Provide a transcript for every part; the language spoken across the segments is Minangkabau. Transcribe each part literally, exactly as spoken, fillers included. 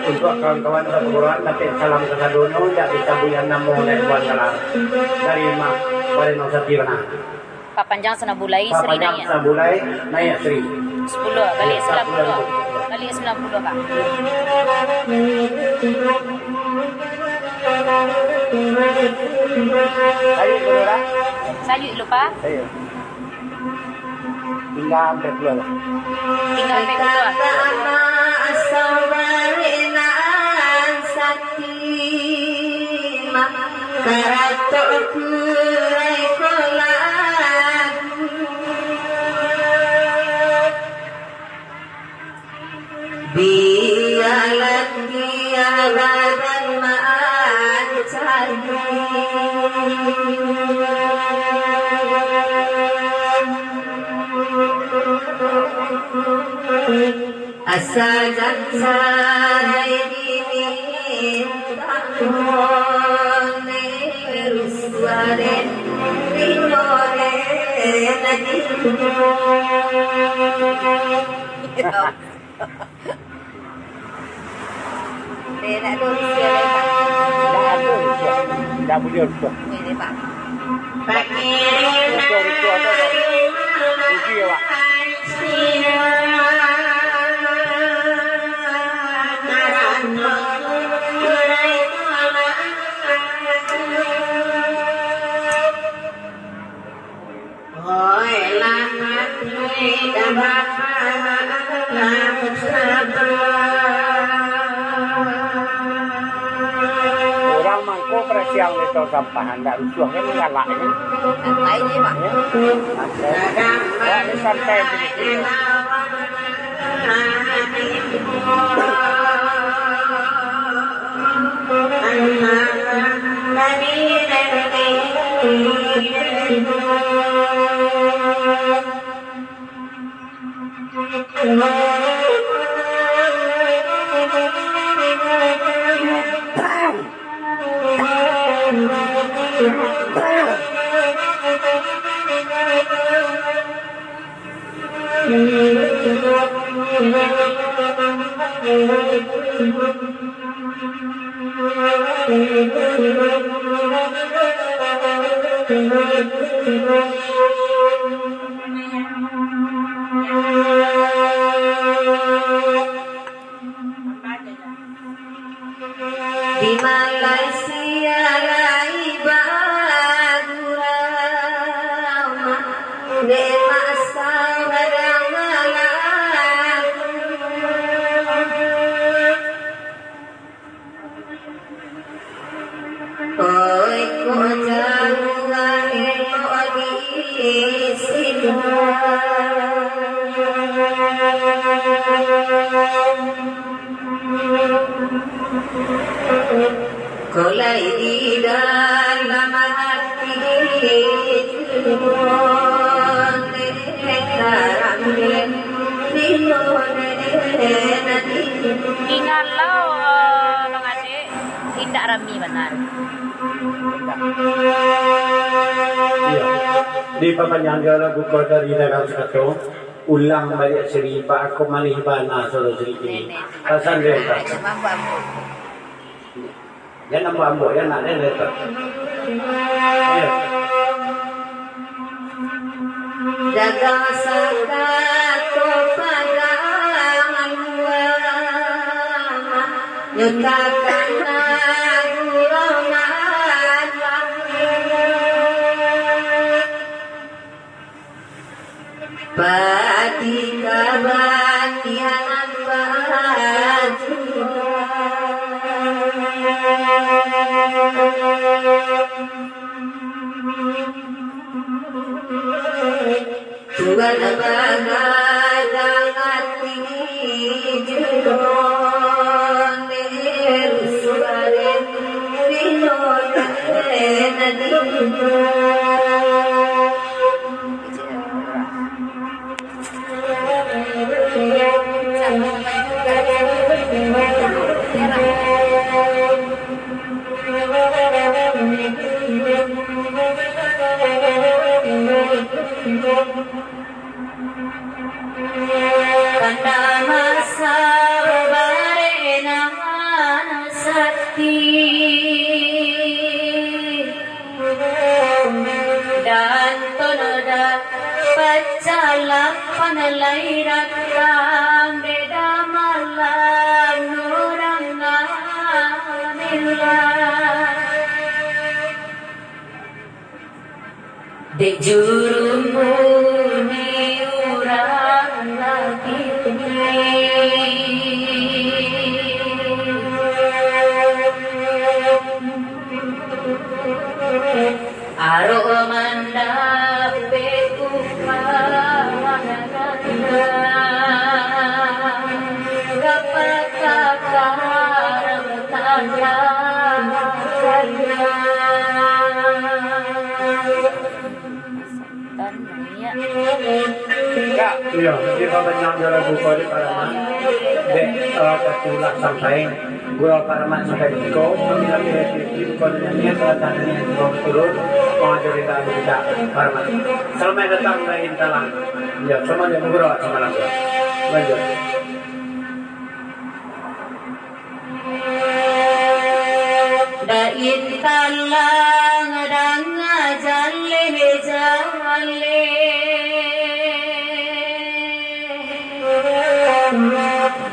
Untuak kawan-kawan sapaguruan, dapek salam kasadonyo, indak bisa buliah namo lai Tuan Kalang. Dari Ma-, Barenong Sati bana. Papanjang sanabulai, Sri Naiak. Papanjang sanabulai, Naiak Sri. Sapuluah, baliak sapuluah. Baliak sambilan puluah, Kak. Sayuik dulu, Ra. Sayuik dulu, Pa. Sayuik. Tingga ampek puluah lah. Tingga ampek puluah. Bialah dia badan mancari. Asa jan sarai dimintak, rusuah den, rinyo den, ati. Ndak ado urusan lai, Pak. Ndak ado urusan. Ndak buliah urusan. Buliah, Pak. Urusan-urusan tu, Pak. Rugi awak. Urang mangko parasiang di tong sampahan, ndak rusuah kan, galak kan? Santai je, Pak. Ya? Santai. Wak ni santai je. Di Malaysia lai bagurau, dek masa badang malam. Oi, kok jalua elok di siko. Kok lai di dalam hati. Ingat lo, Bang Adek, indak rami bana. Iyo. Dipapanjang juo lagu ko dari Danau Sakato, ulang baliak Sri, baa kok manih bana suaro Sri kini. Pasan dia, Pak. Jan ambuak-ambuak, jan nak den letak. Iyo. Dagang sakato pagang lua, nyo takana gurau malam. Pati kabanian baju. Tuan bagadang ati juo, rusuah den, rinyo den, ati. Kanda masa barena. Dan tonoda pacah lapan lai datang, beda malam urang ngamila. Dek juru muni urang laki. Arok mandapek upah gapatah karang tanah. Iyo, di pabanyang jo lagu ko di Pak Rahmat. Dek, eh, katulah sampai. Gua Pak Rahmat sampai di ko, pamila kreatif di ko nyanyi, salah satu nyanyi di ko turun, mau jadi tak ada Pak Rahmat. Selamat datang dari Intalang. Iyo, sama dia guru sama lagu. Lanjut. Dain talang danga jaleh-jaleh.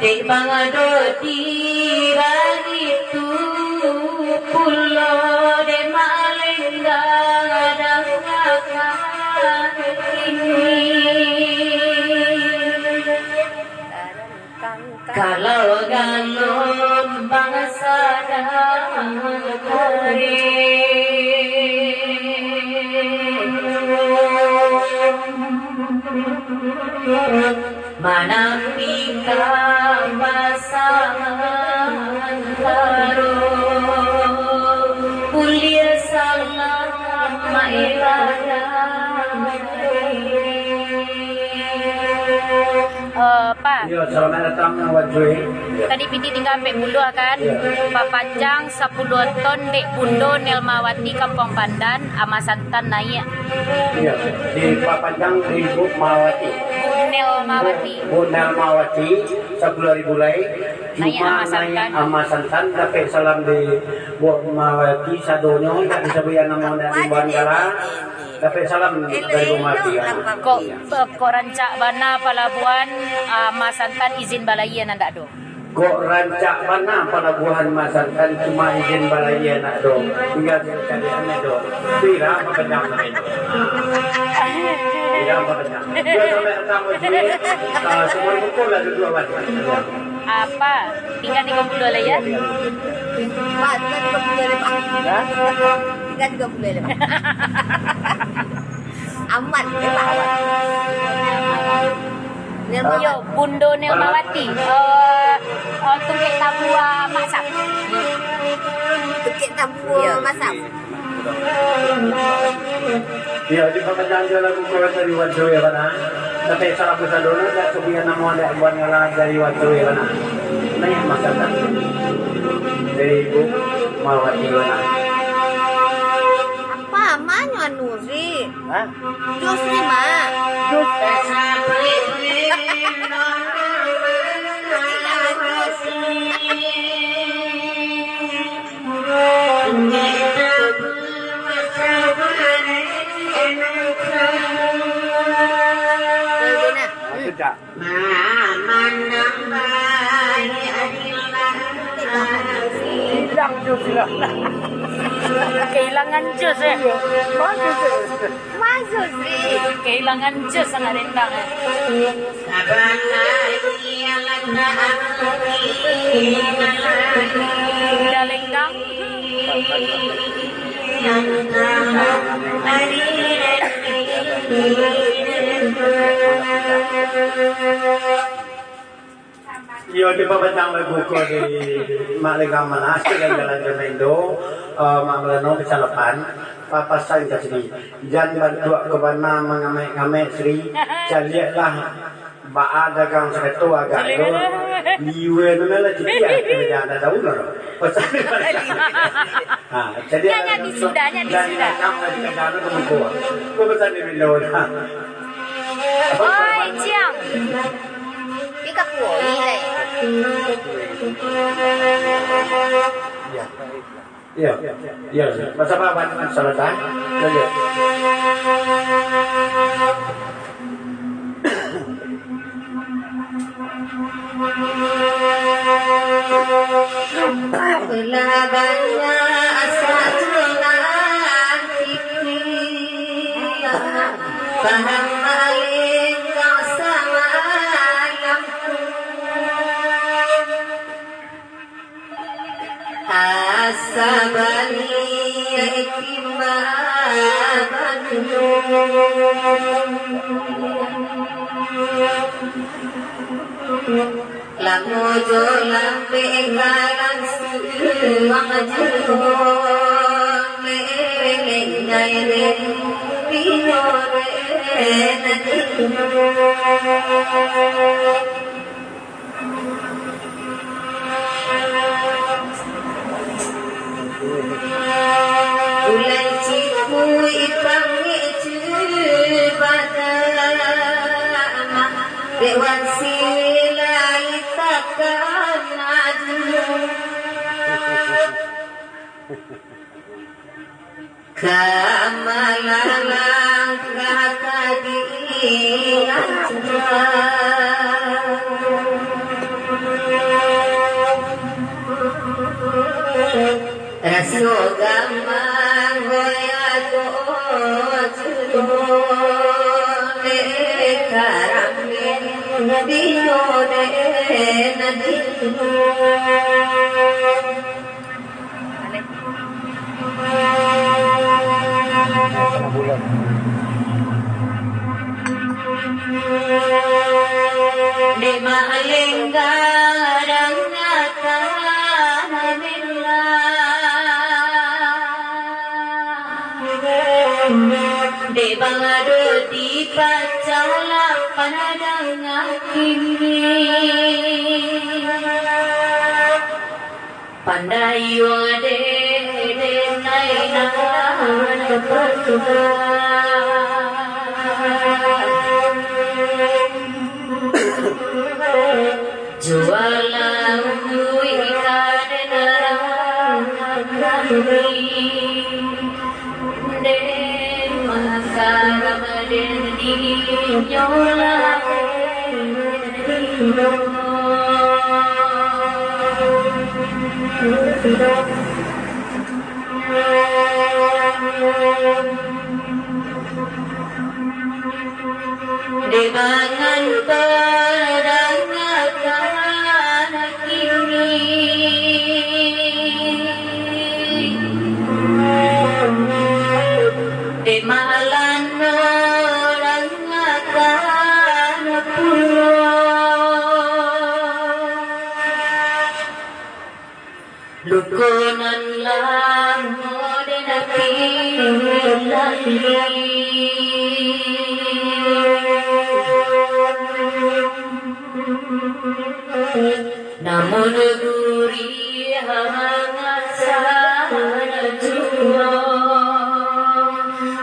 Dek bangado di baritu pulo, dek malenggang danga kini. Kalau galombang sadang tarik, manampi ka basamantaro, buliah salam maibadah. Eh, Pa. Iyo, selamat datang, Wan Jui. Tadi piti tingga ampek puluah, kan? Iyo. Papanjang sapuluah ton dek Bundo Nelmawati Kampuang Pandan, Ama Santan naiak. Iyo, dipapanjang di Bu Mawati. Bu Nelmawati. Bu, Bu Nelmawati, sapuluah ribu lai. Naiak Cuma Ama Santan. Naiak Ama Santan, dapek salam di Bu Mawati, sadonyo, indak disabuikan namo, indak diimbauan gala. Dapek salam dari Bu Mawati, ya. Kok, kok rancak bana palabuahan, ah, Ama Santan izin balayia nan dak do? Kok rancak bana palabuahan Ama Santan, cuma izin balayia nan dak do. Tingga sakali aneh do. Pira apa panjang sampai do? Pira apa panjang? Dua sampai enam, ah, semua kumpul lah dua-dua, Wan. Apa? Tingga tiga puluh lah, ya? Pak, tingga tiga puluh lah, Pak. Ya? Tingga tiga puluh lah, Pak. Aman, ya, Pak, aman. Nelma- Iyo, Bundo Nelmawati. Eh, eh, tungkek tabua masak. Tungkek tabua masak. Iyo, di pamanjang jo lagu ko dari Wan Jui, ya, bana. Tapi salah pesan dulu, dak sabuikan namo, dak buat ngalah dari Wan Jui, ya, bana. Naiak Ama Santan. Dari Bu Mawati, ya, bana. Apa amanyo anu, Ri? Hah? Jus ni, Mak. Jus. Sejak. Hilang jus lah. Kehilangan jus, eh. Iya, masuk jus. Masuk sih. Kehilangan jus anak rendang, eh. Udah lenggang. Iyo, di pamanjang lagu ko di Mak Lenggang Manas, jalan-jalan jo Mendo, eh, Mak Melano Pecah Lapan, papasan ka Sri. Jan bantuak ka bana mangamek-ngamek, Sri. Caliaklah baa dagang sakato agak tu. Liua tu lah citiak, kena jan dah tahu lah. Pasal ha, jadi nyak, nyak di sida, nyak di sida. Ko pasal di Mendo dah. Oi, Ciang. Di kapui lai. Ya. Iyo, iyo, basamo Wan Salata. Iyo, iyo. Lah banyak salah titian, paham baliak samalam. Asa baliak timbang. Lamo jo lambek galang suang juo, leleng gaireng pinyo rena. Bulan ciku ipang icu bata, dek wan silai takan aju. Ka malalangkah ka diaja. Raso gamang goyah doh juo, leh karambia dinyo deh nan juo. Dek malengga danga tanah merah, dek bangado dipacah lapan danga kini. Pandai yo dek, dek nainan patuah. Jualah untuik ka denarang kami. Dek makaram den dinyo lah. Dek mangan padangakan kini. Dek malan urang akan pulo. Luko nan lamo den pilali. Namun gurih hangat sajo.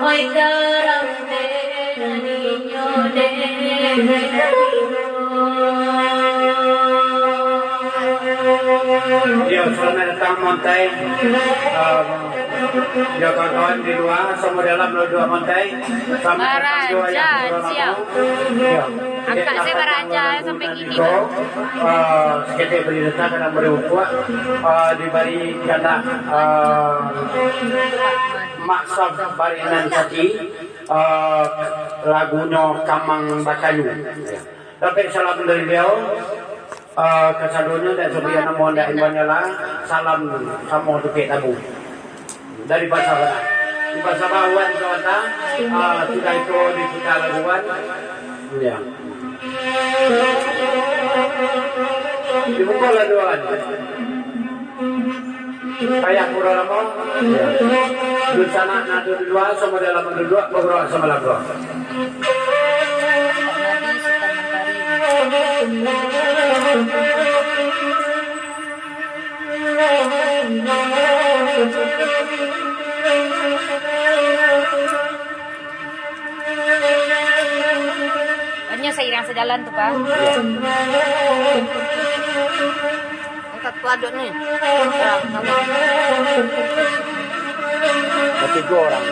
Oi, garam den ninyo den. Yo, salamaik datang, Montai. Ah, yo, kawan-kawan di lua, samo dalam dua Montai. Salamaik datang jua, yo. Yo. Angkak se baraja sampai kini. Ko, ah, saketek bari datang, kadang bari ukuak, ah, dibari kandak, ah, maksud bari nan sati, ah, lagunyo Kamang Bakayu. Dapek salam dari beliau, ah, kasadonyo dan sabian namo ndak imbang lah, salam samo tukek tabu. Dari Basabana. Di Basabana Wan Sawata, ah, sudah itu diputar lagu Wan. Ya. Dibuka lagu Wan. Payah pura lamo. Ya. Dunsanak nan ado di lua, samo dalam duduak, bagurau samo lagu. Hanya seiring sejalan tu, Pak. Satu aduk ni. Ya, kalau Batigo urang.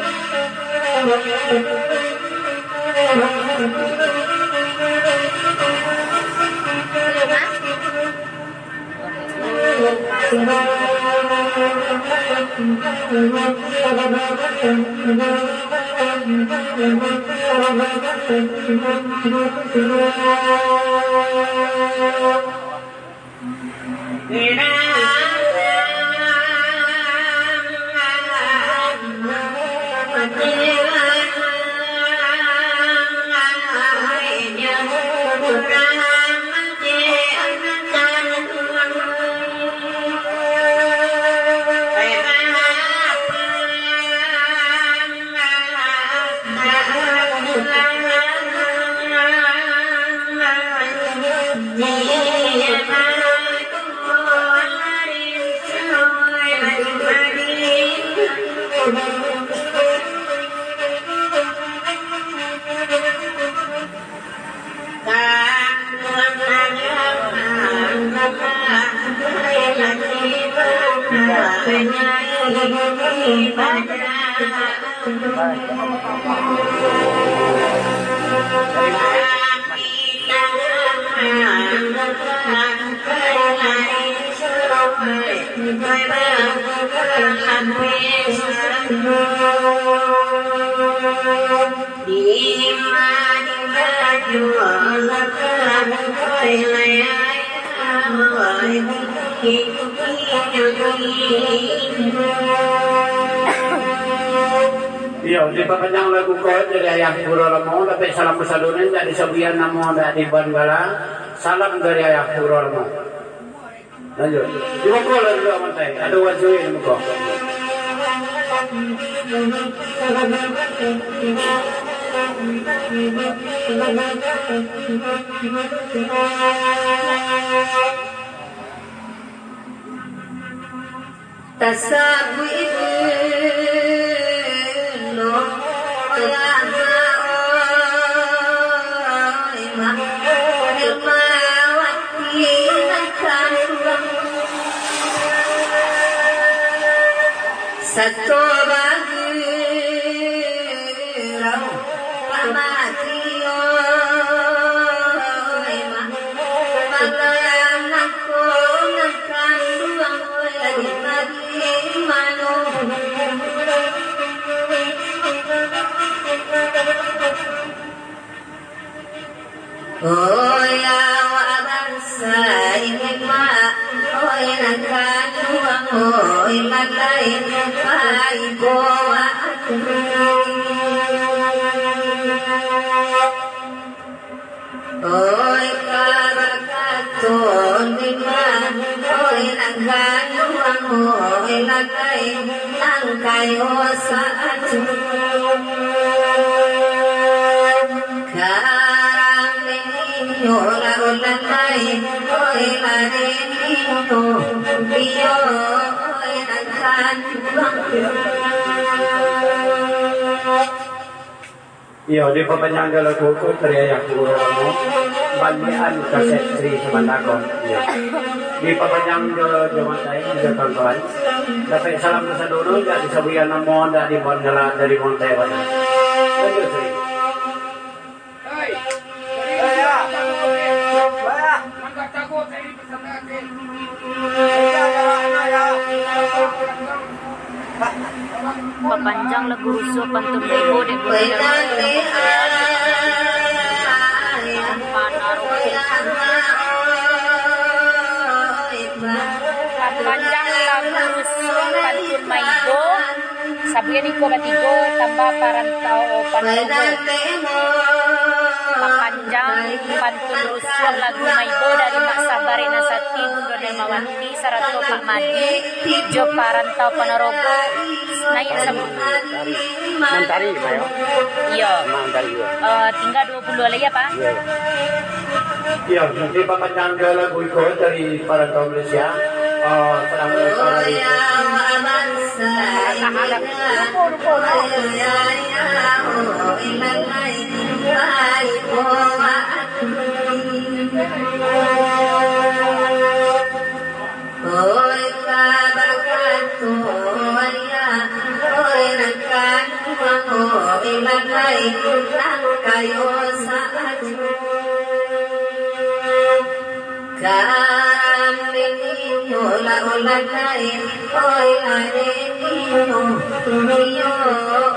Iyo, dipapanjang lagu ko dari Ayah Puro Lamo, dapek salam basalunyo, indak disabuikan namo, indak dibuek gala. Salam dari Ayah Puro Lamo. Lanjut. Di muko lah duduak mantai. Ado wajo di muko. Tasabuik lo, olah ma, oi ma, olah ma, wati nan kanduang. Sato bagirau pamati, oi ma, mangalah nako nan kanduang, oi ma. Oi awak bansa Imak, oi nan kanduang, oi matai pai bawa. Oi, kabakato nimbang, oi, nan kanduang, oi, nan kai, nan kayo saatu. Karambek inyo lah, oi, nan kai, oi, ladeh inyo, iyo, oi, nan kanduang. Iyo, dipapanjang jo lagu ko dari Ayah Puro Lamo, baliakan kasek Sri Samantako. Iyo. Dipapanjang jo, jo matai, jo kawan-kawan. Dapek salam basalunyo, indak disabuikan namo, indak dibuek gala dari Monte Padang. Lanjut, Sri. Bapanjang lagu rusuah pantun baibo dek bulan. Bapanjang lagu rusuah pantun baibo. Sabuik iko batigo tambah parantau pandogo. Bapanjang pantun rusuah lagu maibo dari Mak Sabarek Nasati, Bunda Darmawanti, sarato Pak Madi, jo parantau Ponorogo, naiak sabu-. Mantari, Mayo. Iyo. Mantari, iyo. Eh, tingga duo puluah lai, apa? Iyo, iyo. Iyo, nanti papanjang jo lagu iko dari parantau Malaysia. Eh, sadang mereka lagi. Lupo, lupo, lupo. Ilanai nan kayo sajo. Kami nio lah ulanai, oi ade nio, nio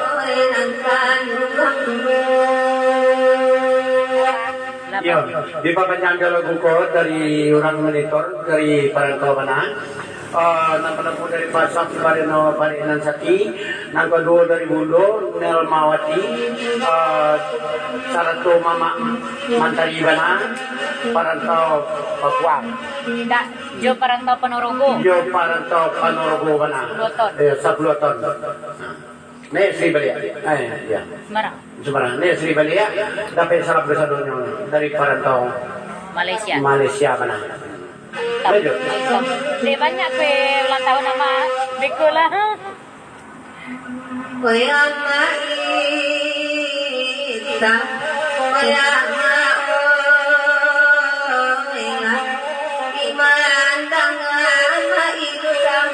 oi nan kanduang. Yo, dipapanjang dialog ko dari urang monitor, dari parantau bana. Ah, nan partamo dari Pasang Barino Parinan Sati, nan kaduo dari Bundo Nelmawati, ah, sarato Mamak Mantari bana, parantau Papua. Indak, jo parantau Ponorogo. Jo parantau Ponorogo bana. Sapuluah ton. Eh, sapuluah ton. Nek Sri baliak. Eh, ya. Sembarang. Sembarang. Nek Sri baliak, dapek salam kasadonyo dari parantau Malaysia. Malaysia bana. Lanjut. Dek banyak kue ulang tahun nama beko lah. Oi amak itam, oi amak oi, di mandang amak itam.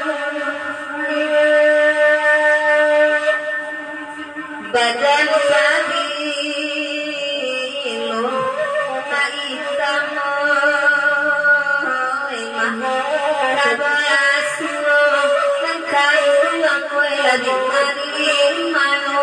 Badan padi lo ka itam, oi mah, ka basuo, nan kanduang, oi, lah di mari mano.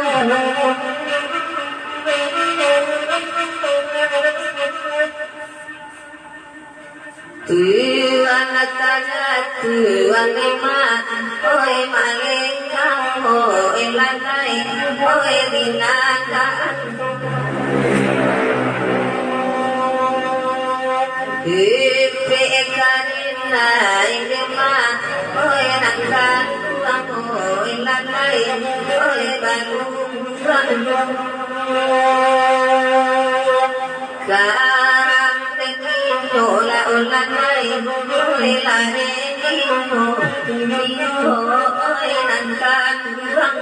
Tuan tajatuah ni mah, oi malenggang, oi lanai, oi dinakan. Ipik karinai ni mah, oi nan kanduang, oi lanai, oi balungguang. Karang teh kito lah ulanai, mulai lah kito, kito oi nan kanduang.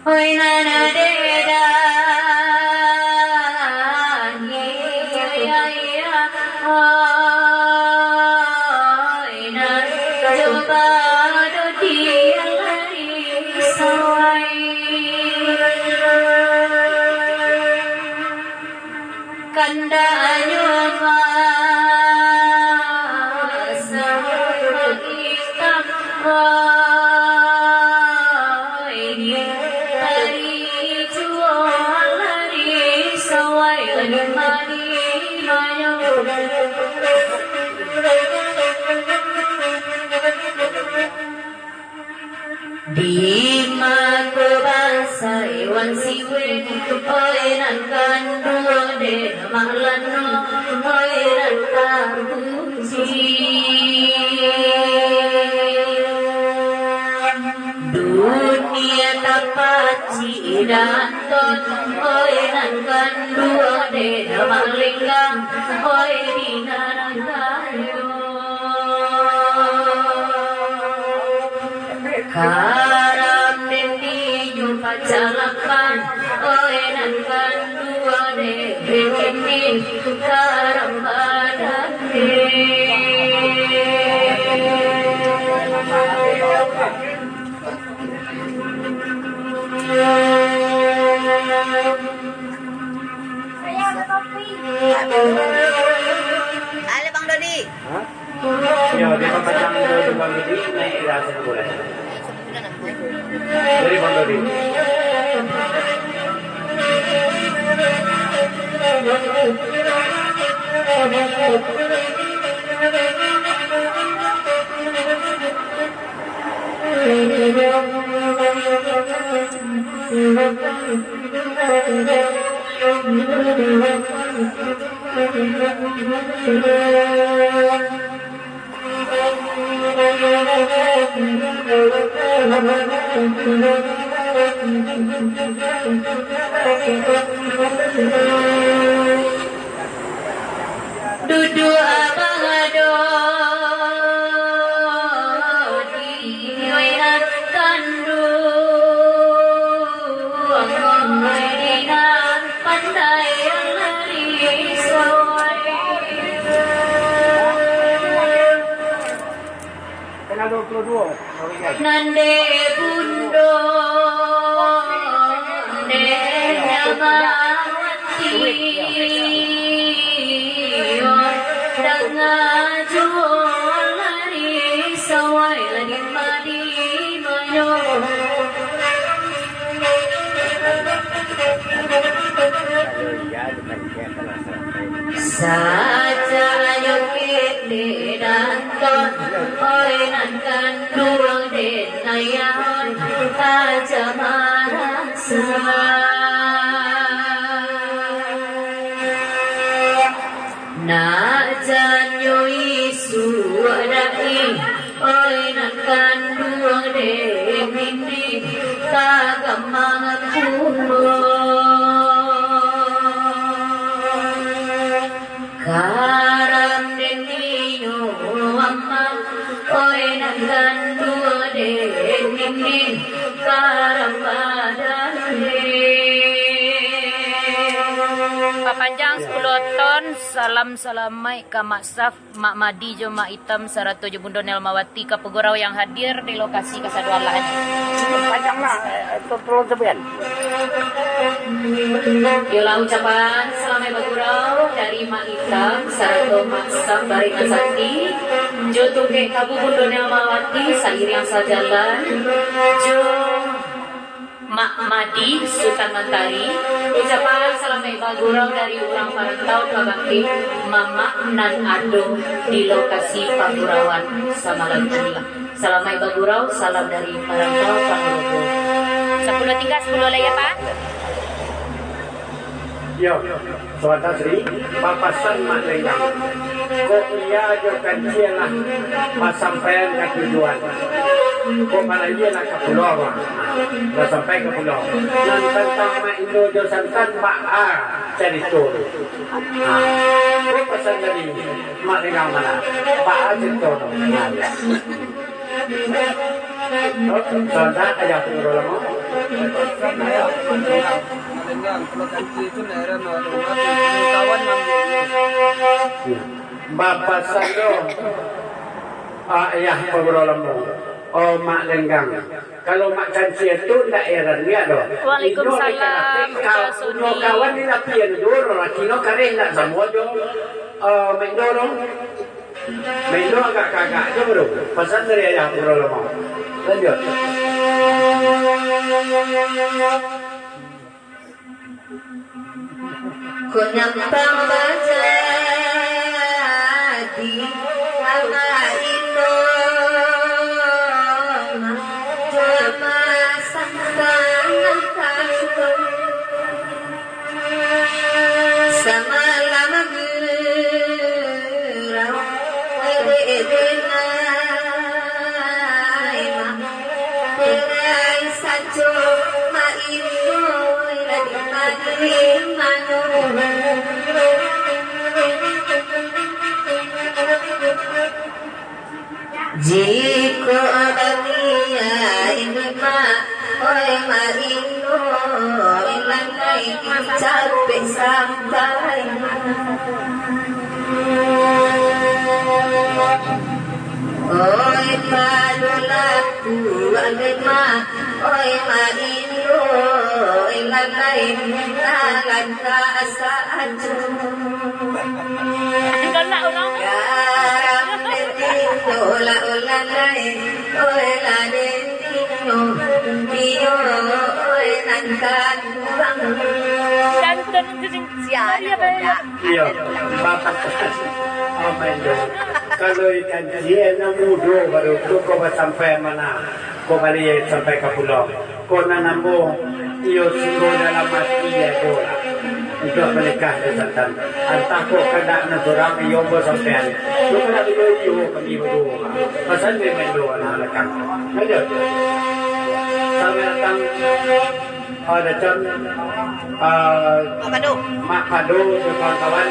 Oi nan deda, iya, iya, oi nan coba do dialari sawai. Kandanyo basama itam, oi, di hari juo lari sawai lima-limanyo. Di mako basai wan siwek, oi nan kanduo dek Mak Lano, oi nan tapuji. Dunia tapacik danton, oi nan kanduo dek Mak Lenggang, oi di nan kayo. Karam den di nyo pacalapan, oi nan kanduo dek Bini, karam badan den. Halo, Bang Dodi. Hah? Yo, dia papadang dulu, Bang Dodi, naik di atas boleh. Dari Bang Dodi. Duduak abang ado di Nan dek bundo, dek Nyamawati, danga juo lari sawai lah di madi manyo. Sajanyo kini danton, oi nan kanduang den ayah, aja marasa. Nak janyo isuak dai, oi nan kanduang den ini, ka gamang pulo. Karam den inyo amak, oi nan kanduang den ini, karam badan den. Papanjang sapuluah ton, salam salamaik ka Mak Saf, Mak Madi jo Mak Itam, sarato jo Bundo Nelmawati, ka pagurau yang hadir di lokasi kasadoalahan. Panjanglah, eh, tu-, tulung sabuikan. Iyolah ucapan salamaik bagurau dari Mak Itam, sarato Mak Sam Baringan Sakti, jo Tungkek Kabu Bundo Nelmawati, sairiang sajalan jo Mak Madi Sutan Mantari, ucapan salamaik bagurau dari urang parantau ka bakeh mamak nan ado di lokasi pagurauan samalam kini. Salamaik bagurau, salam dari parantau Pangurubu. Sapuluah tingga, sapuluah lai, ya, Pak? Yo. Tuan Tasri, bapasan Mak Lenggang. Kok iyo jo kancil lah basampaian ka tujuan. Kok balayia lah ka pulau, basampai ka pulau. Nan tantang Mak Indo jo Santan, baa carito tu? Ha. Kok pasan dari Mak Lenggang mano? Baa carito tu? Ha, yo. Sabantak, ayah pangurau lamo. Bapasan lo, ah, ayah pangurau lamo. Oh, Mak Lenggang. Kalau Mak Kancia tu ndak heran dia doh. Waalaikumsalam, Uda Suni. Kawan di lapian tu, laki no kareh ndak samo jo, eh, Mak Indo doh. Maido agak kagak jo baru. Pasan dari ayah pangurau lamo. Lanjut. Ko nyampang bajadi, Ama Ino, jo Ama Sangka nan kandung. Samalam gurau, ede-ede nai mah, perai sajo maino, lagi mani mano. Jikok bagian Mak, oi Mak Ino, oi lanai capek sampai. Oi pado laku, oi Mak, oi Mak Ino, oi lanai, nalangkah asa Garam dek inyo lah ulah lain, oi lah dek inyo, inyo oi nan ka kurang. Sia tu, Pak? Iyo, bapak. Amin doh. Kalau ikan dia nan mudo baru tu kau basampai mana? Kok baliak sampai ka pulau. Kok nan ambo, iyo sungguah dalam ati ado lah. Untuak manikah jo Santan. Antah kok kandak nan surang, iyo ambo sampaian. Kok kandak iyo, iyo kami baduo. Pasan dek maindo anak lakang. Lanjut. Selamat datang, ah, Dacon. Ah, Mak Pado. Mak Pado jo kawan-kawan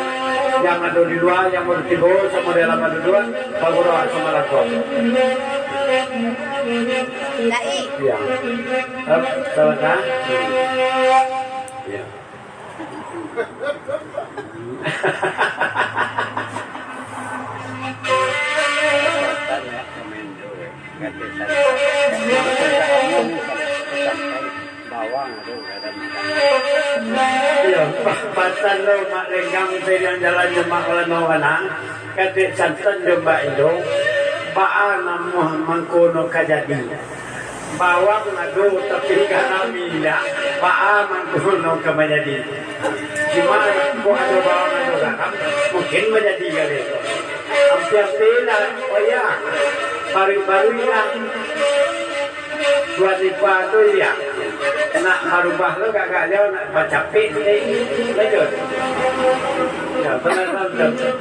yang ado di lua, yang baru tibo, samo dalam ado dua, bagurau samo langkok. Dai. Iya. Up, salah, kan? Iya. Iyo, pa-, pasan lo Mak Lenggang, piriang jalannyo Mak Walano Wanang, katik santan jo Mbak Indo, baa namuah mangko no ka jadi. Bawang ado, tapi garam indak, baa mangko no ka manjadi. Cuma, kok ado bawang, ado garam, mungkin manjadi kali tu. Ampia-ampia lah, oh ya, baru-baru indak. Tuan Ipa tu, iya. Nak barubah tu, agak-agak jauh, nak bacapik tu, eh. Lanjut. Ya, penasaran tu.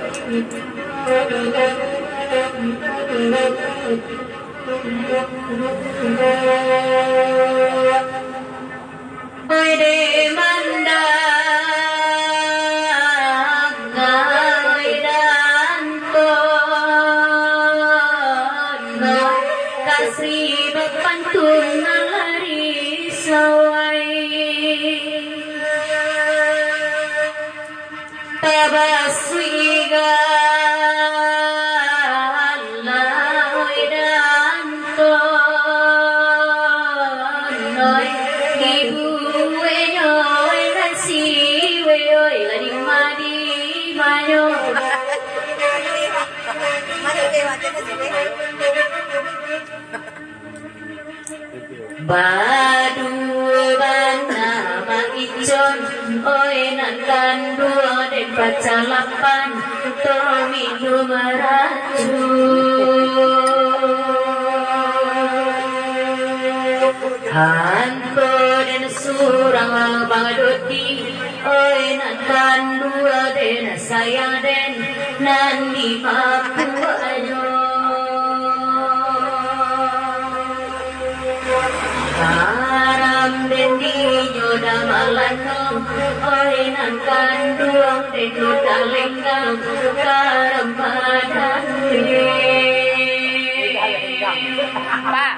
Oi dek mandanga, oi dantun, oi kasih bapantun nan lari sawai. Tabasuik galak oi dantun, oi ibuiknyo, oi nasi, oi, oi, lah di ma, di manyo. Baduo bana Mak Icon, oi nan kanduang den pacalapan, tolong minum racun. Hanto den surang Bang Dodi, oi nan kanduang den sayang den, nan di mapuaknyo. Karam den dinyo damalano, oi nan kanduang den duta lenggang, karam padan den. Pak,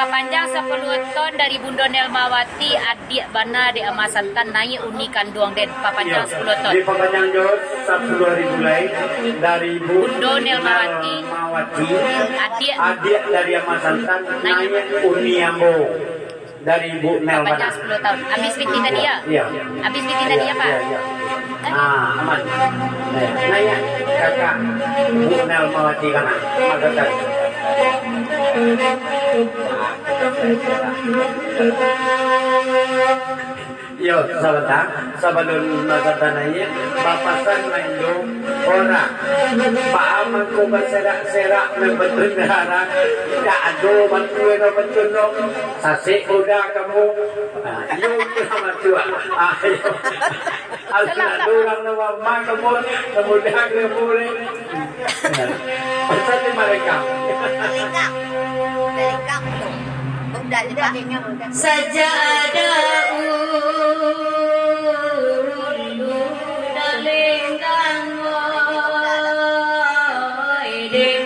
papanjang sapuluah ton dari Bundo Nelmawati, adiak bana dek Ama Santan, naiak uni kanduang den, papanjang Iyo. sapuluah ton. Dipapanjang jo sapuluah ribu lai dari Ibu Bundo Nelmawati. Nelmawati. Adiak. Adiak dari Ama Santan, Naiak. naiak uni ambo dari Ibu Nelmawati. Papanjang sapuluah tahun. Habis piti tadi ya? Iya. Habis piti tadi ya, Pak? Iya, iya. Eh? Ah, aman. Eh, naiak kakak Ibu Nelmawati kana. Makan tadi. Yo, sabanta, sabalun Mak Santan naiak, bapasan maindu urang. Baa mangko baserak-serak nan batundaran, dak ado batua nan bacundok, sasek budak kamu. Ah, iyo, itu lah batua. Ah, iyo. Alun ado urang nan mama kamu, nan muda kamu ni. Pasal di malenggang. Malenggang. Malenggang tu. Udah juga. Sajak ada ulu dalenggang, oi, deh,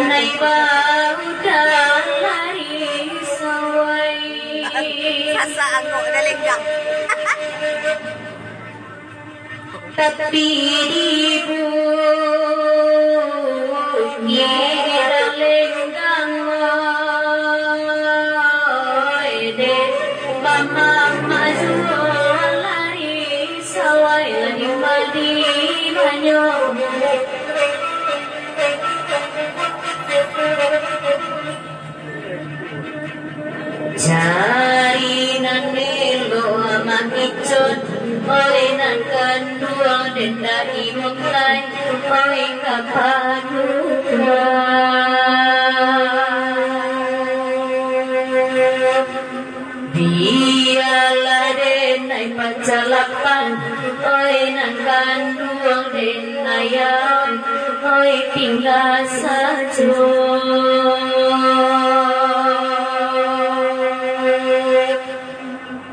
nai baudah lari sawai. Sasak angok dalenggang. Tapi di bukik Lenggang, oi, deh, bamama juo lari sawai, lah di ma, di manyo. Cari nan elok Mak Icon, oi, nan kanduang den dari Mungkai, oi, ka Paduka. Bialah den nai pacalapan, oi, nan kanduang den ayam, oi, tingga sajo.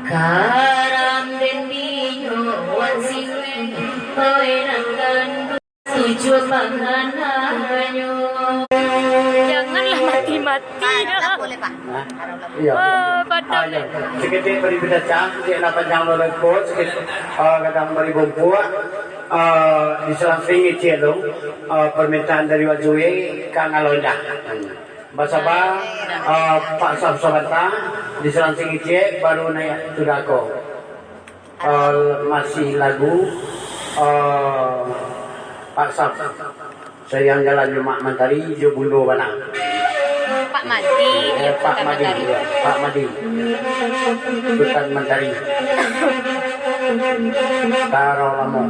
Karam den dinyo wan siwek, oi, nan kanduang tujuah pangananyo. Janganlah mati-mati. Ah, tak boleh, Pak. Hah? Iya. Oh, batal. Ah, iya. Saketek bari pidacah, cek lah panjang lo repot, saketek, ah, kadang bari bungkuak, ah, diselang singit cek lo, ah, permintaan dari Wak Jui ka ngalonjak. Basaba, eh, Pak Saf sabanta, disalang sangicek, baru naiak tu dako. Eh, masih lagu, eh, Pak Saf. Sayang jalan jo Mak Mantari, jo Bundo bana. Pak Madi, eh, Pak Madi, Mantari. Ya, Pak Madi. Sutan Mantari. Taro lamo.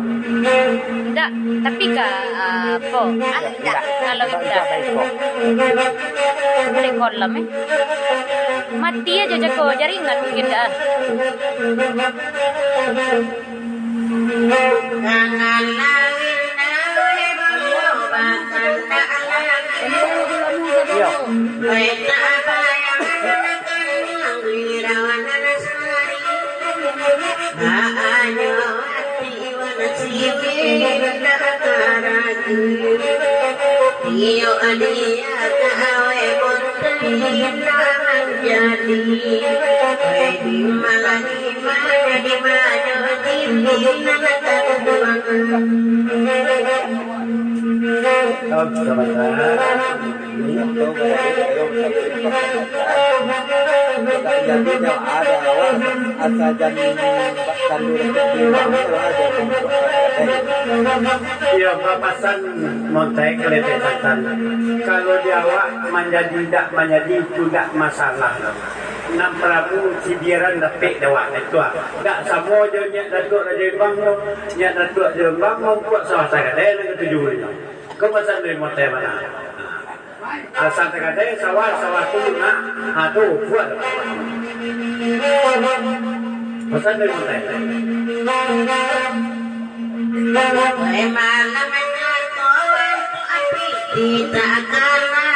Indak, tapi ka, ah, apo? Ah, indak. Kalau indak. Boleh kolam, eh. Mati aja jako, jaringan mungkin dah. Iyo, adia kawai montai indak manjadi. Wai, di ma lah, di ma, di ma nyo, di ma lah tabuang. Om, sabanta. Ini untuk ayo sampai. Jadi, ada awak asa jadi bakal dulu, ada. Iyo, bapasan montai keletek santan. Kalau di awak manjadi indak manjadi, itu indak masalah. Nan paralu cibiran dapek dek awak, itu ah. Indak samo jo Nyiak Datuak Rajo Imbang tu, Nyiak Datuak Rajo Imbang mambuek sawah sagadai nan katuju inyo. Ko pasan dari montai bana. Asa tagadai sawah, sawah tu lunak. Ha, tu, buek tu. Pasan dari montai. Wai, malam nyo ko api di takana.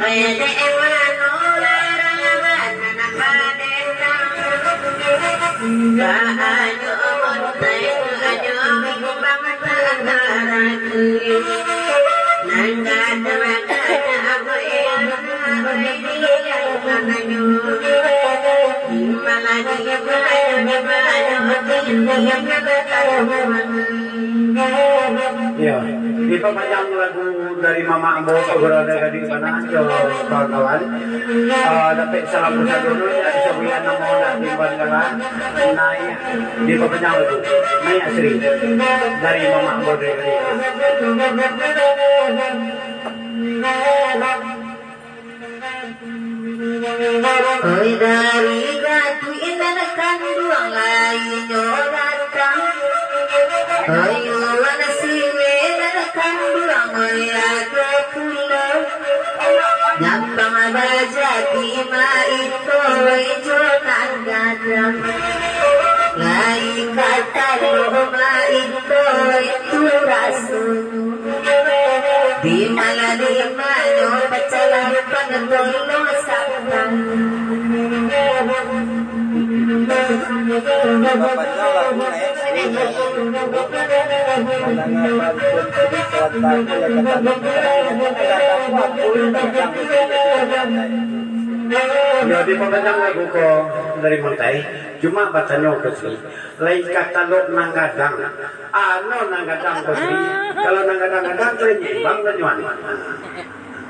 Wai, dek mano larang bana. Iyo, dipapanjang lagu dari mamak ambo, saudara dari bana jo kawan-kawan. Ah, dapek salam besar dulu, ya, disabuikan namo nak di Bangkalan. Naiak, dipapanjang lagu. Naiak Sri. Dari mamak ambo dari. Oi, dari Gatuik nan kanduang lai nyo datang. Oi, wan Sile nan kanduang, oi, ado pulo. Nyampang bajadi maiko jo nan gadang. Lai ka talok maiko tu rasonyo. Di ma lah, di ma nyo pacah lapang tolong santang. Bapak Jawa, Mandanga pantun, jadi salah satu yang kata, Yo, dipapanjang lagu ko dari montai. Cuma batanyo ka Sri, lai ka talok nan gadang. Ano nan gadang ko Sri. Kalau nan gadang-gadang tu lai nyimbang banyuan.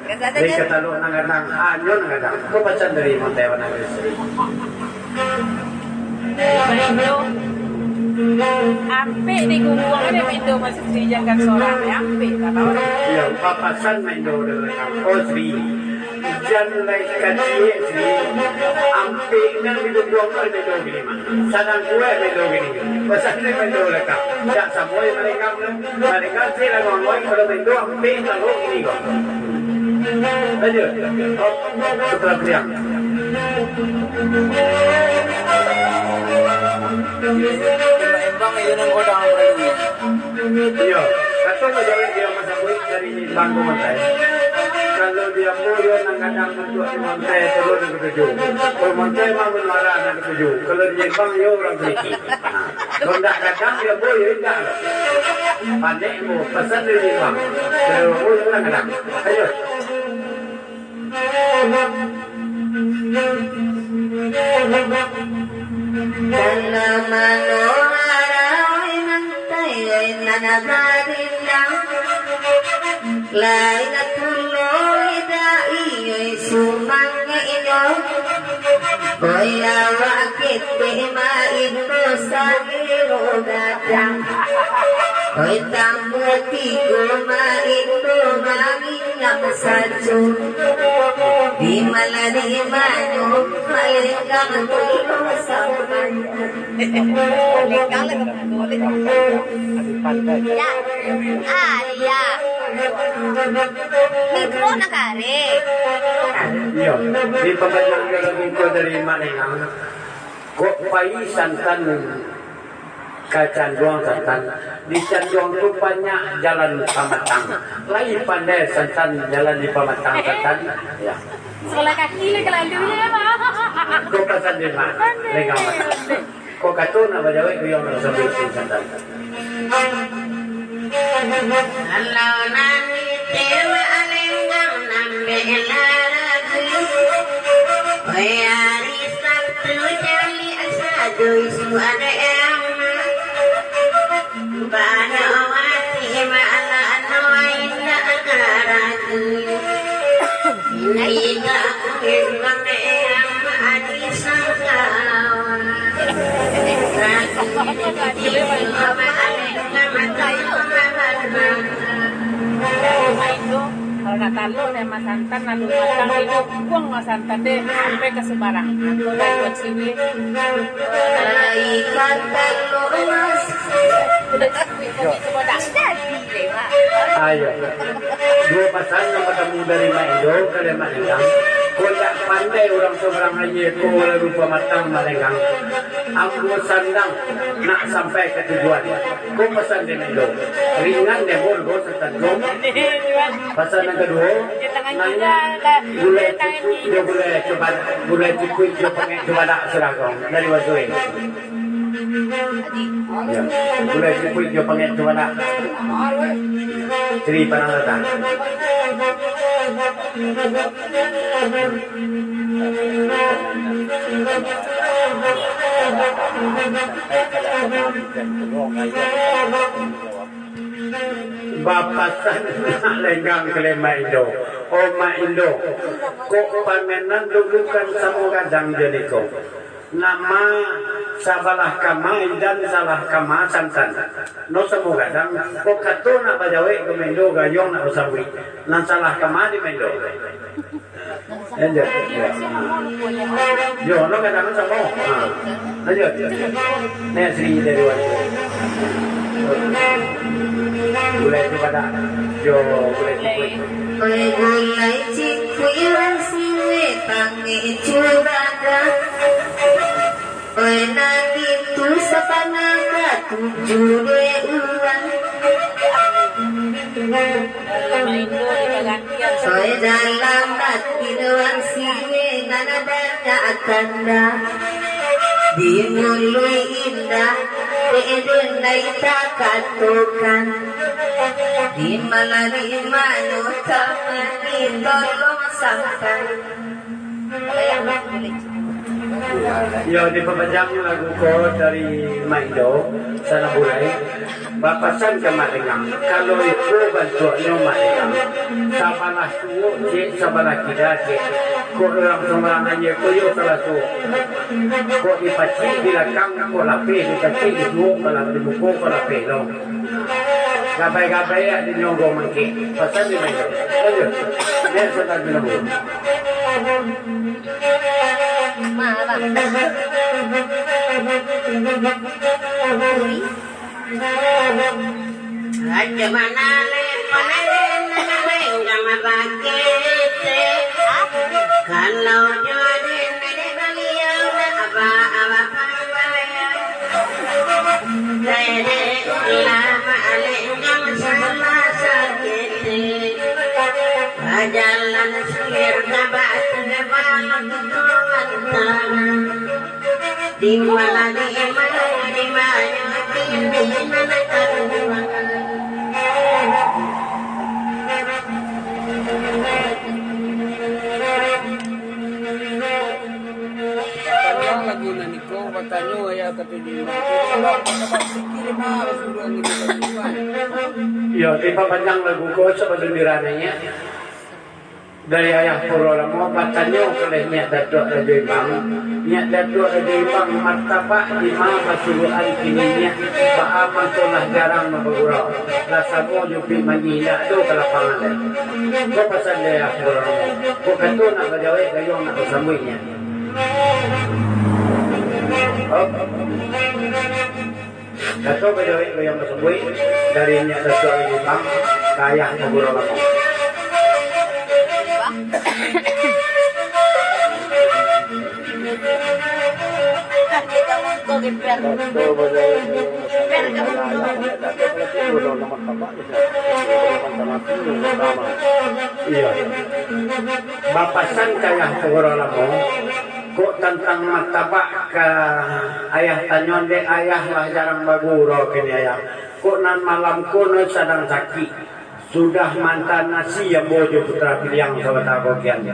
Lai ka talok nan gadang, anyo nan gadang. Ko pasan dari montai bana ka Sri. Indo, ampek di gungguang ni, Indo masih dijaga sorang, ampek, tak tahu. Iyo, papasan main do dalam kampo Sri. Jan lai kacik Sri. Ampek nan di gungguang tu main do gini mah. Sadang kuat main do gini. Pasan ni main do lekak. Tak sampai mereka. Balikan si lawan-lawan kalau itu ampik taruh ini kok. Aja. Kok setelah beliau. Embang itu nang kodang perlu. Iya, kata pejabat dia masabuik dari Bang Komandan. Kalau dia ambo, dia nang kadang untuk di Montai turun nang ketujuh. Kalau Montai mah menara nang ketujuh. Kalau di Jepang, dia orang sedikit. Kalau ndak gadang, yo boh, yo indak. Pandai boh, pasan dari Jepang. Kalau boh, yo ndak gadang. Ayo. Tanah manohara, oi mantai, oi nan barindang. Lain pulo Oi awak ketek, main tu sagiro gadang. Oi tambua tigo, main tu manginyam sajo. Di malah di mano, malenggang tu sampai. Ya. Ah, ya. Mikro nak karek. Iyo, di pambacoan lagu ko dari Mak Lengang. Kok pai santan ka canduang santan, di canduang tu banyak jalan pamatang. Lai pandai santan jalan di pamatang santan. Ya. Sebelah kaki lah kelalu ya, Mak. Kok pasan deh, Mak? Lengang, Mak. Kok kato nak bajawek, biyuang nak sampai santan. Kalau nan ite Mak Lengang nambek laragu, oi ari Sabtu caliak sajo isuak dek Ama. Banyak wati malah no indak karagu. Indak kumbang dek Ama di sangkawa. Kalau nak talun, eh, masantan, lalu matang, itu buang masantan deh, sampai ka subarang. Buat siwit. Ikan talun, Mas. Udah siwit, kopi sudah. Jadi, Mak. Ayo. Duo pasan nan batamu dari Mak Indo ka Mak Lengang. Kok ndak pandai urang sabarang aia ko, lalu pamatang Mak Lengang. Ambo sandang nak sampai ka tujuan. Ko pasan dek Mak Indo. Ringan dek ambo, ambo santan ko. Pasan nan kaduo, nan gulai cukuik jo gulai cubadak, gulai cukuik jo pangek cubadak surang ko dari Wasuwe. Ya, gulai cukuik jo pangek cubadak. Ciri panang datang. Bapasan Mak Lengang ka Mak Indo. Oh, Mak Indo, kok pamenan dudukan samo gadang jo niko. Nama sabalah kama idan, salah kama santan. No samo gadang, kok kato nak bajawek ka Mak Indo, gayuang nak basabuik. Nan salah kama di Mak Indo. Lanjut. Yo, no katakan samo. Ha. Lanjut. Nek si dari Wan. Gulai cubadak. Yo, gulai cukuik. Gulai cukuik urang Siweh, pangek cubadak. Oi, nan itu sapana katuju dek urang. Oi, dalam batin urang Siweh nan banyak tanda. Di muluik indah, dek den lai takatokan. Di malah di mano ka mandi tolong sampai. Yo, dipapanjang lagu ko dari Mak Indo, Sanak Bulai. Bapasan ka Mak Lengang, kalau iko bantuaknyo Mak Lengang, sabalah suok ciek, sabalah kida ciek. Kok urang sumbarang aia ko yo salah suok. Kok dipacik di lakang, kok lapeh, dipacik di suok, kok lapeh di muko, kok lapeh lo. Gabai-gabai ado nyo go mangkek. Pasan di Mak Indo. Lanjut. Nek santan minum dulu. Ma, abang. Raja manaleh pamain, nangah bakete. Kalau jodoh nene baliau, nak apa-apa pambayar. Nene ulama alenggang sama sakete. Bajalan singir kabak tebalang tuan tanah. Di mana, di mana, di mana, di mana kaduaan. Tolong lagu nan iko, batanyo ya, kato di mana. Tolong, kita berpikir, Bang, suruh angin di Bang. Yo, tiba panjang lagu ko, sebelum diranainya. Dari Ayah Puro Lamo batanyo ka Nyiak Datuak Rajo Imbang, Nyiak Datuak Rajo Imbang, martabak di ma basuruakan kini nyiak, baa mangko lah jarang nan bagurau, lah samo jo pik manyi, indak ado ka lapangan lai. Ko pasan dari Ayah Puro Lamo, ko kato nak bajawek, gayuang nak basambuik nyiak. Op. Kato bajawek gayuang basambuik dari Nyiak Datuak Rajo Imbang ka Ayah Puro Lamo. Kato bajawek gayuang basambuik dari Ayah Puro Lamo. Iyo. Bapasan ka Ayah Puro Lamo, kok tantang martabak ka Ayah tanyo, dek Ayah lah jarang bagurau kini Ayah. Kok nan malam ko no sadang sakik. Sudah maanta nasi ambo jo Putra Piliang sabanta ko kian.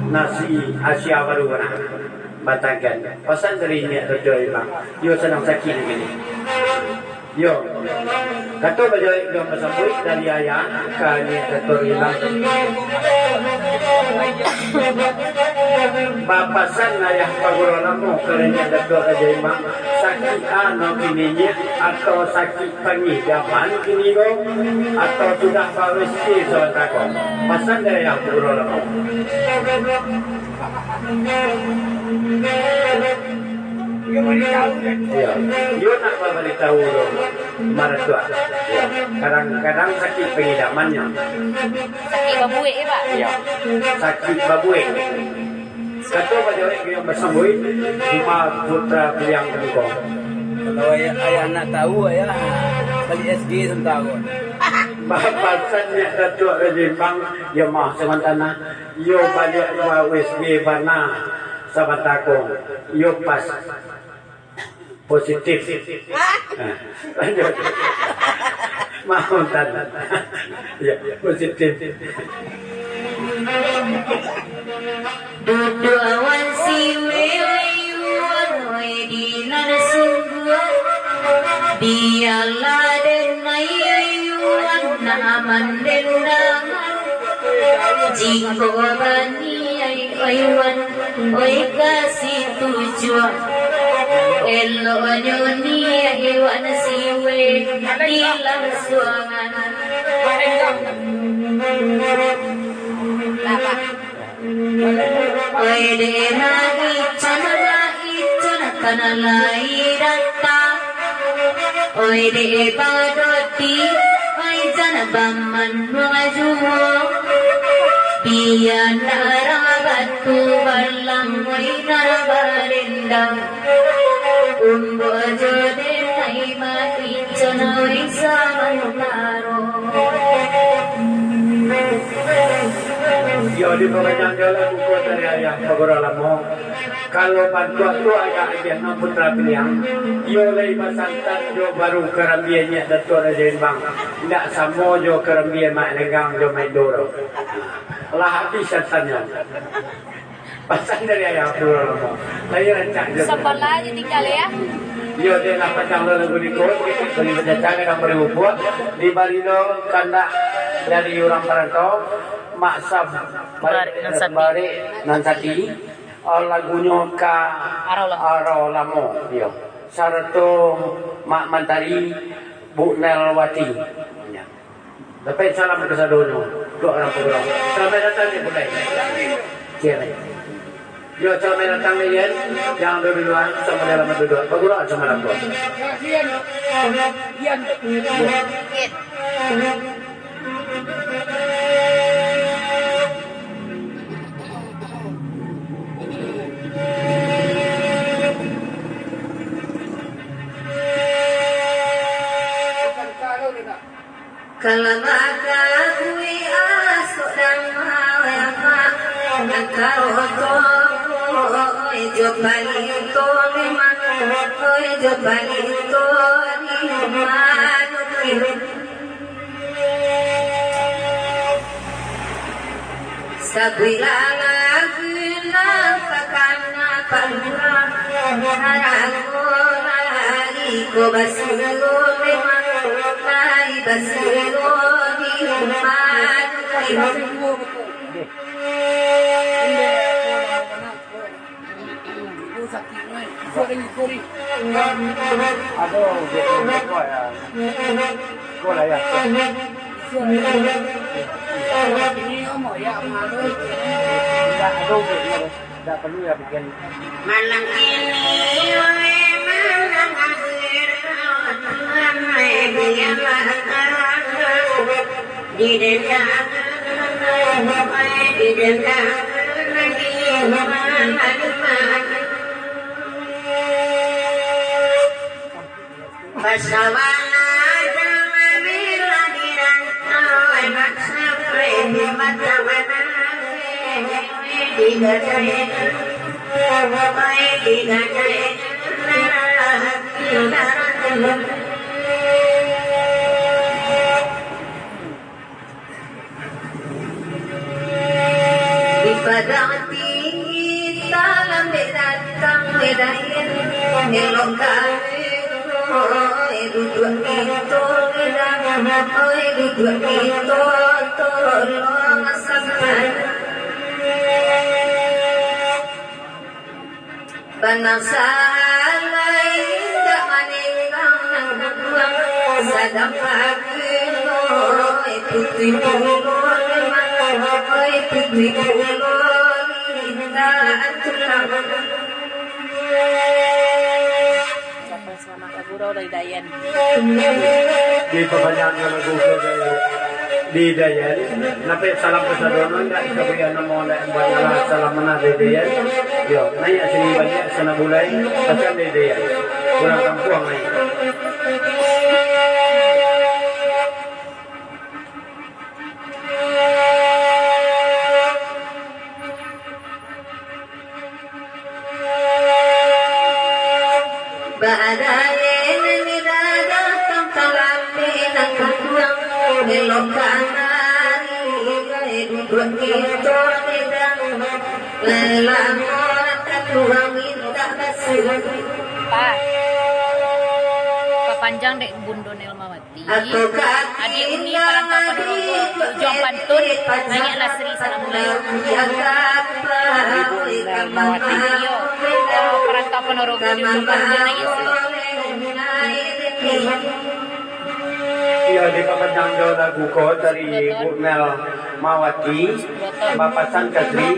Nasi asia baru bana. Batangkan. Pasan dari Nyiak Datuak Imbang. Iyo sadang sakik kini. Yo. Kato bajawek gayuang basambuik dari Ayah ka Nyiak Datuak Imbang. Bapasan Ayah Puro Lamo ka Nyiak Datuak Rajo Imbang, sakik a no kini nyiak, atau sakik pangidaman kini ko, atau sudah ba-U S G sabanta ko? Pasan dari Ayah Puro Lamo. Iyo, iyo nak babaritahu tu, maratuak. Iyo. Kadang-kadang sakik pangidamannyo. Sakik babuek, yo, Pak? Iyo. Sakik babuek. Kato bajawek gayuang basambuik, Umar Putra Piliang Kangkong. Kalau ayah, ayah nak tahu, ayah bali S G sabanta ko. Bapasan Nyiak Datuak Rajo Imbang, yo mah, sabanta nah. Iyo baliak ba-U S G bana sabanta ko. Iyo pas positif. Nah, lanjut. Mau tan. Ya, positif. Duduak wan siwek wan, oi, di nan sungguah. Bialah den ai wan, nak mandendang. Jikok baniaik, oi wan, oi, ka situjuah. Eloknyo niaik wan siwek dilangsuangan. Oi, dek, lai icon, lai icon, kana lai datang. Oi, dek, badoti, oi, jan bamanuang juo. Bia ndak batu balang, oi, ndak balendang. Umbo jo den ai mati, icon, oi, samantaro. Yo, di pangajaan jo lagu ko dari Ayah Pagura Lamo. Kalau bantuak tu agak agiah no Putra Piliang. Iyo lai basantan jo baru karambia Nyiak Datuak Rajo Imbang. Indak samo jo karambia Mak Lenggang jo Mak Indo tu. Lah abih santannyo. Pasan dari Ayah Pagura Lamo. Lai rancak jo. Sabalah aja tinggal ya. Iyo, dek lah panjang lo lagu niko. Bali bacacang kadang bali bubuak. Dibari lo kandak dari urang parantau. Mak Sab. Barik nan sati. Barik nan sati. Oh, lagunyo ka Arau Lamo. Arau Lamo, iyo. Sarato Mak Mantari, Bu Nelwati. Yo. Dapek salam kasadonyo, duo urang pagurau. Salamaik datang di Bulai. Ciek lai. Yo, salamaik datang di Yen. Jan dulu-duluan, samo dalam duduak. Pagurau samo dalam. Kalau maka bui asok dama wayama, nakaro to, oi, jo paling to memang, oi, jo paling to di rumah. Sabuilah lagu nan takana pangurang, harago lari ko basuo memang, lai basuo di rumah. Ado, ado, ado, ya. Ado lah, ya. Indak ado, ado. Indak paralu, ya, bikin. Malam ini, wahai malam akhir, Tuhan, wahai biarlah terang. Didenda, didenda lagi malam. Pasawana jalan bila dirantau, emak sampai di mata mana, digadai, digadai. Di Padang Tinggi, talambek datang Dayan, elok kami, oi, duduak kito, oi, duduak kito, tolong sampai. Bana salah indak maninggang nan babuang, sadang pagi no, oi putuih pulo, oi putuih pulo, indak tulang. Selamat gurau dari Dayan. Di papanjang lagu ko dari di Dayan, napek salam kasadono, indak dikabuikan namo, indak banyak lah salam mana dari Dayan. Yo, naiak sini banyak sana bulai, pasan dari Dayan. Urang kampuang naiak. Baadaye nini dadah tang talapeh nan kaduang, elok kanari, duduak kito dedang, lelamo nan kaduang mintak basuh. Pa, papanjang dek Bundo Nelmawati. Adik Uni Parantau Ponorogo, di Ujuang Pantun, naiaklah Sri Salamulai. Ibu Nelmawati. Iyo, Parantau Ponorogo di Ujuang Pantun, naiak Sri. Iyo, di papanjang jo lagu ko dari Ibu Nelmawati, bapasan ka Sri.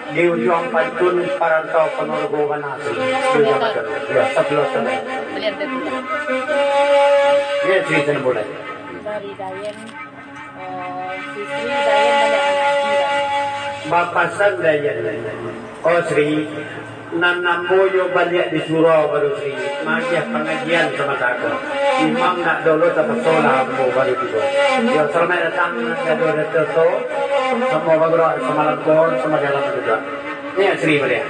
Di Ujuang Pantun Parantau Ponorogo bana tu. Di Ujuang Pantun. Yo, sabulan tu. Yo, Sri, sabulan. Dari Dayan, eh, si Sri Dayan banyak ngaji, Bang. Bapasan Dayan. Oh, Sri, nan ambo yo baliak di surau baru, Sri. Magiah pangajian samato ko. Imam nak dolo, tapasolah ambo baru tibo. Yo, salamaik datang, nan ado dato tu. Samo bagerak, samalam ko, samo jalan juo. Ni Sri baliak.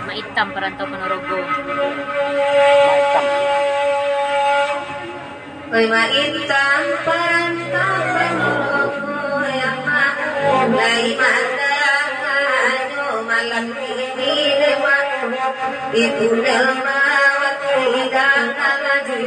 Mak Itam Parantau Ponorogo. Mak Itam. Oi, Mak Itam Parantau Ponorogo, ya Mak. Lai mandaranganyo malam kini, dek Mak. Ibu Nelmawati datang lagi.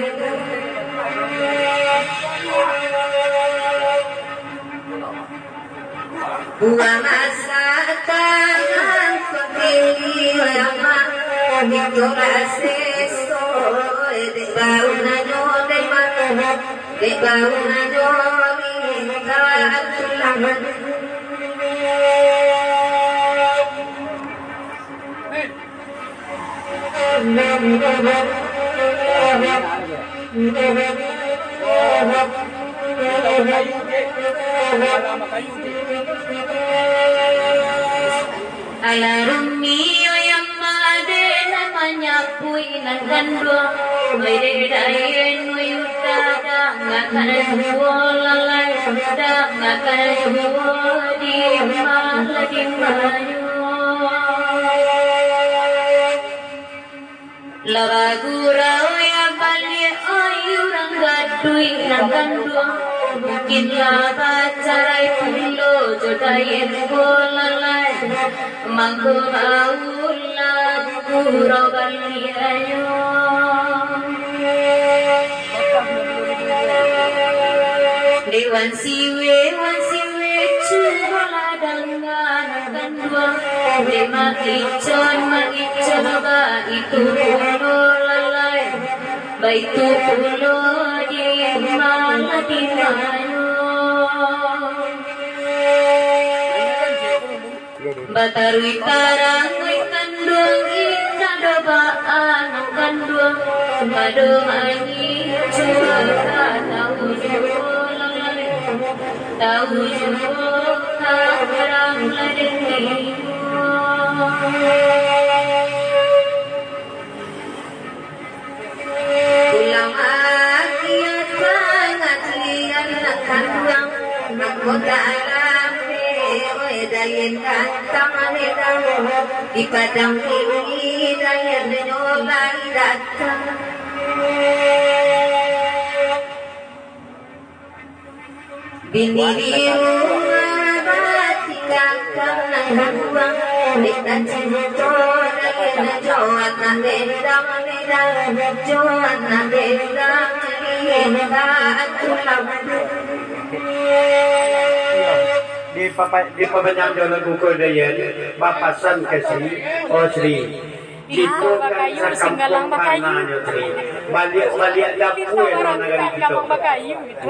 Buah masak tangan kutili, ya Mak, itu lah seso, dek bau nanyo, dek Mak, dek bau nanyo, minta tulang. Alah rumi yang made namanya pui nan gandua. Oi dek dayen, oi uda, dangakan juo lalai, dangakan juo di ma, di mayu. Lah bagurau ya baliak, oi urang gaduik nan gandua. Mungkin lah bacarai pulo jo dayen ko lalai. Mangko baulah gurau baliaknyo. Dek wan siwe, wan siwe, cubolah dangakan. Dek maicon, maicon baitu pulo lalai, baitu pulo di Madinah yo. Bataruih tarang, ai kanduang, indak doh baa nan kanduang, pado anyi jua ka tau juo lalai. Tau juo ka tarang ladeni. Pulang akia pangajian nan kanduang, mako talambek, oi, Dayen gantang Medan. Di Padang Tinggi Dayen nyo lai datang. Bini di rumah batikakang nan kanduang, dek tacinto Dayen jo anak bendang-bendang, jo anak bendang di batu lampu. Di papa-, di papanjang jo lagu ko Dayen, bapasan ka Sri, oh Sri. Jiko kan bakayu, singgalang bakayu. Baliak-baliak dapua nan nagari kito. Bakayu gitu.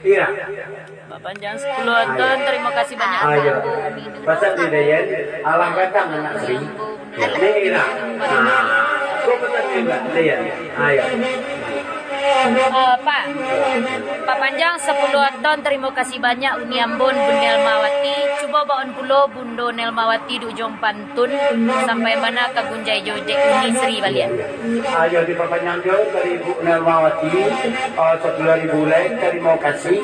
Iya. Bapanjang sapuluah tahun, terima kasih banyak. Ayo. Pasan di Dayen, alah datang anak Sri. Ni Ira. Ah, ko pasan juga Dayen. Ayo. Eh, Pak, papanjang sapuluah tahun, terima kasih banyak Uni Ambon, Bunda Nelmawati. Cubo baun pulo Bundo Nelmawati di ujuang pantun, sampai mana ka gunjai jo dek Uni Sri baliak. Ayo dipapanjang jo dari Ibu Nelmawati, eh, sapuluah ribu lai, tarimo kasih.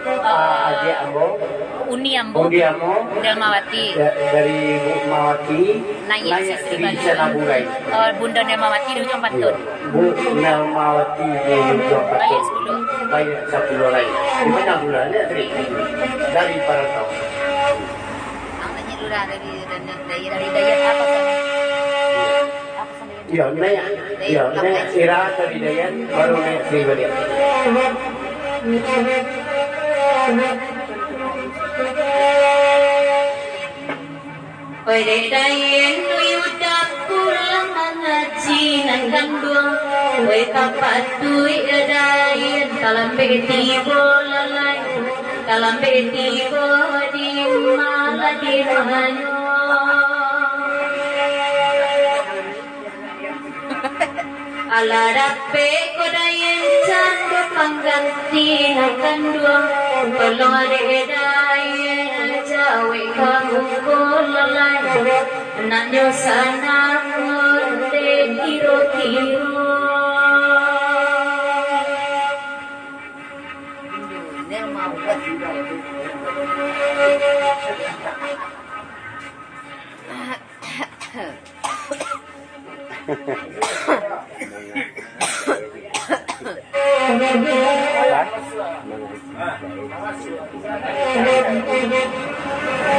Ah, agiah ambo. Uni ambo. Uni ambo. Nelmawati. Da-, dari Ibu Nelmawati. Naiak Sri Sanaburai. Oh, Bunda Nelmawati di ujuang pantun. Iyo. Bu Nelmawati di ujuang pantun. Baliak sapuluah. Baliak sapuluah lai. Di mana bulan, ya, Sri? Dari Parantau. Ang nanya dulu lah, dari, dari, dari, dari Dayat apa sana? Apa sana? Iyo, naiak. Iyo, naiak Ira tadi Dayan, baru naiak Sri baliak. Oi dek Dayan, oi udah pulang mangaji nan kanduang. Oi tapatuik Dayan, talambek tibo lalai. Talambek tibo di malah di mahanyo. Alah dapek ko Dayen cando pangganti nan kanduang, tolong dek Dayen jawek ka muko lalai, nak nyo sanang onde kiro-kiro.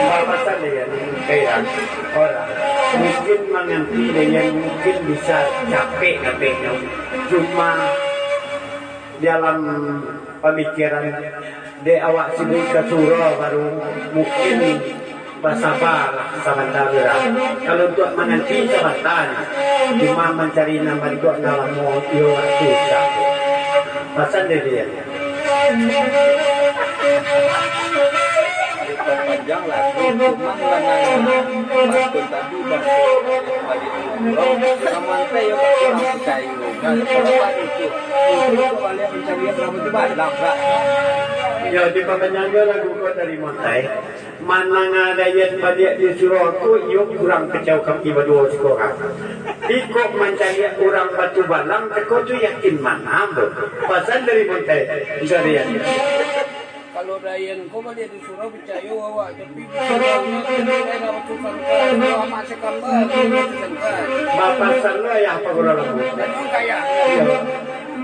Bapasan Dayan, kayak orang mungkin manganti Dayan mungkin bisa capek-capeknyo. Cuma dalam pamikiran, dek awak sibuik ka surau baru, mungkin basabalah sabanta lah. Kalau untuak mananti sabanta ni, cuma mancari nan bantuak nan lamo, iyo agak susah. Pasan dek Dayan. Panjang lah tu, cuma manang batul tadi, batul tadi. Kalau sampai yo tak kurang percaya, kalau tak itu, itu balik mencari yang lama tu baiklah, Pak. Yo, dipapanjang jo lagu ko dari Montai. Manang Dayan baliak di surau ko, iyo kurang pacau kami baduo sakurang. Iko mancaliak urang Batubalang, teko tu yakin manang tu. Pasan dari Montai, bisa Dayan. Kalau Dayan ko baliak di surau, picayo awak, tapi di surau ni, Dayan awak tu sangka, surau amak sakamba, tu sangka. Bapasan lo ayah pagurau lambu. Memang kaya. Iyo.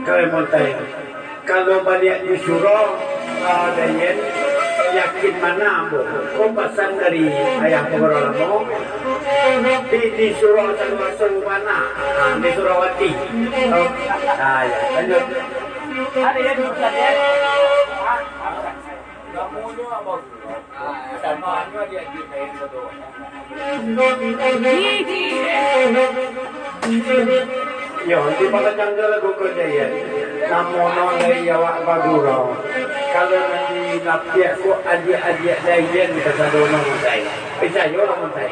Kalau Montai. Kalau baliak di surau, ah, Dayan, yakin manang ambo. Ko pasan dari ayah pagurau lamo. Di, di surau Sanuaso bana, ah, di Surawati. Oh, ah, ya, lanjut. Ada ya, di pusat ya. Ah, ah. Yo, di Papanjang tu lagu ko jaian. Namo no lai awak bagurau. Kalau nan di lapiak ko adiak-adiak Daian kasado no mutai. Picayo lah mutai.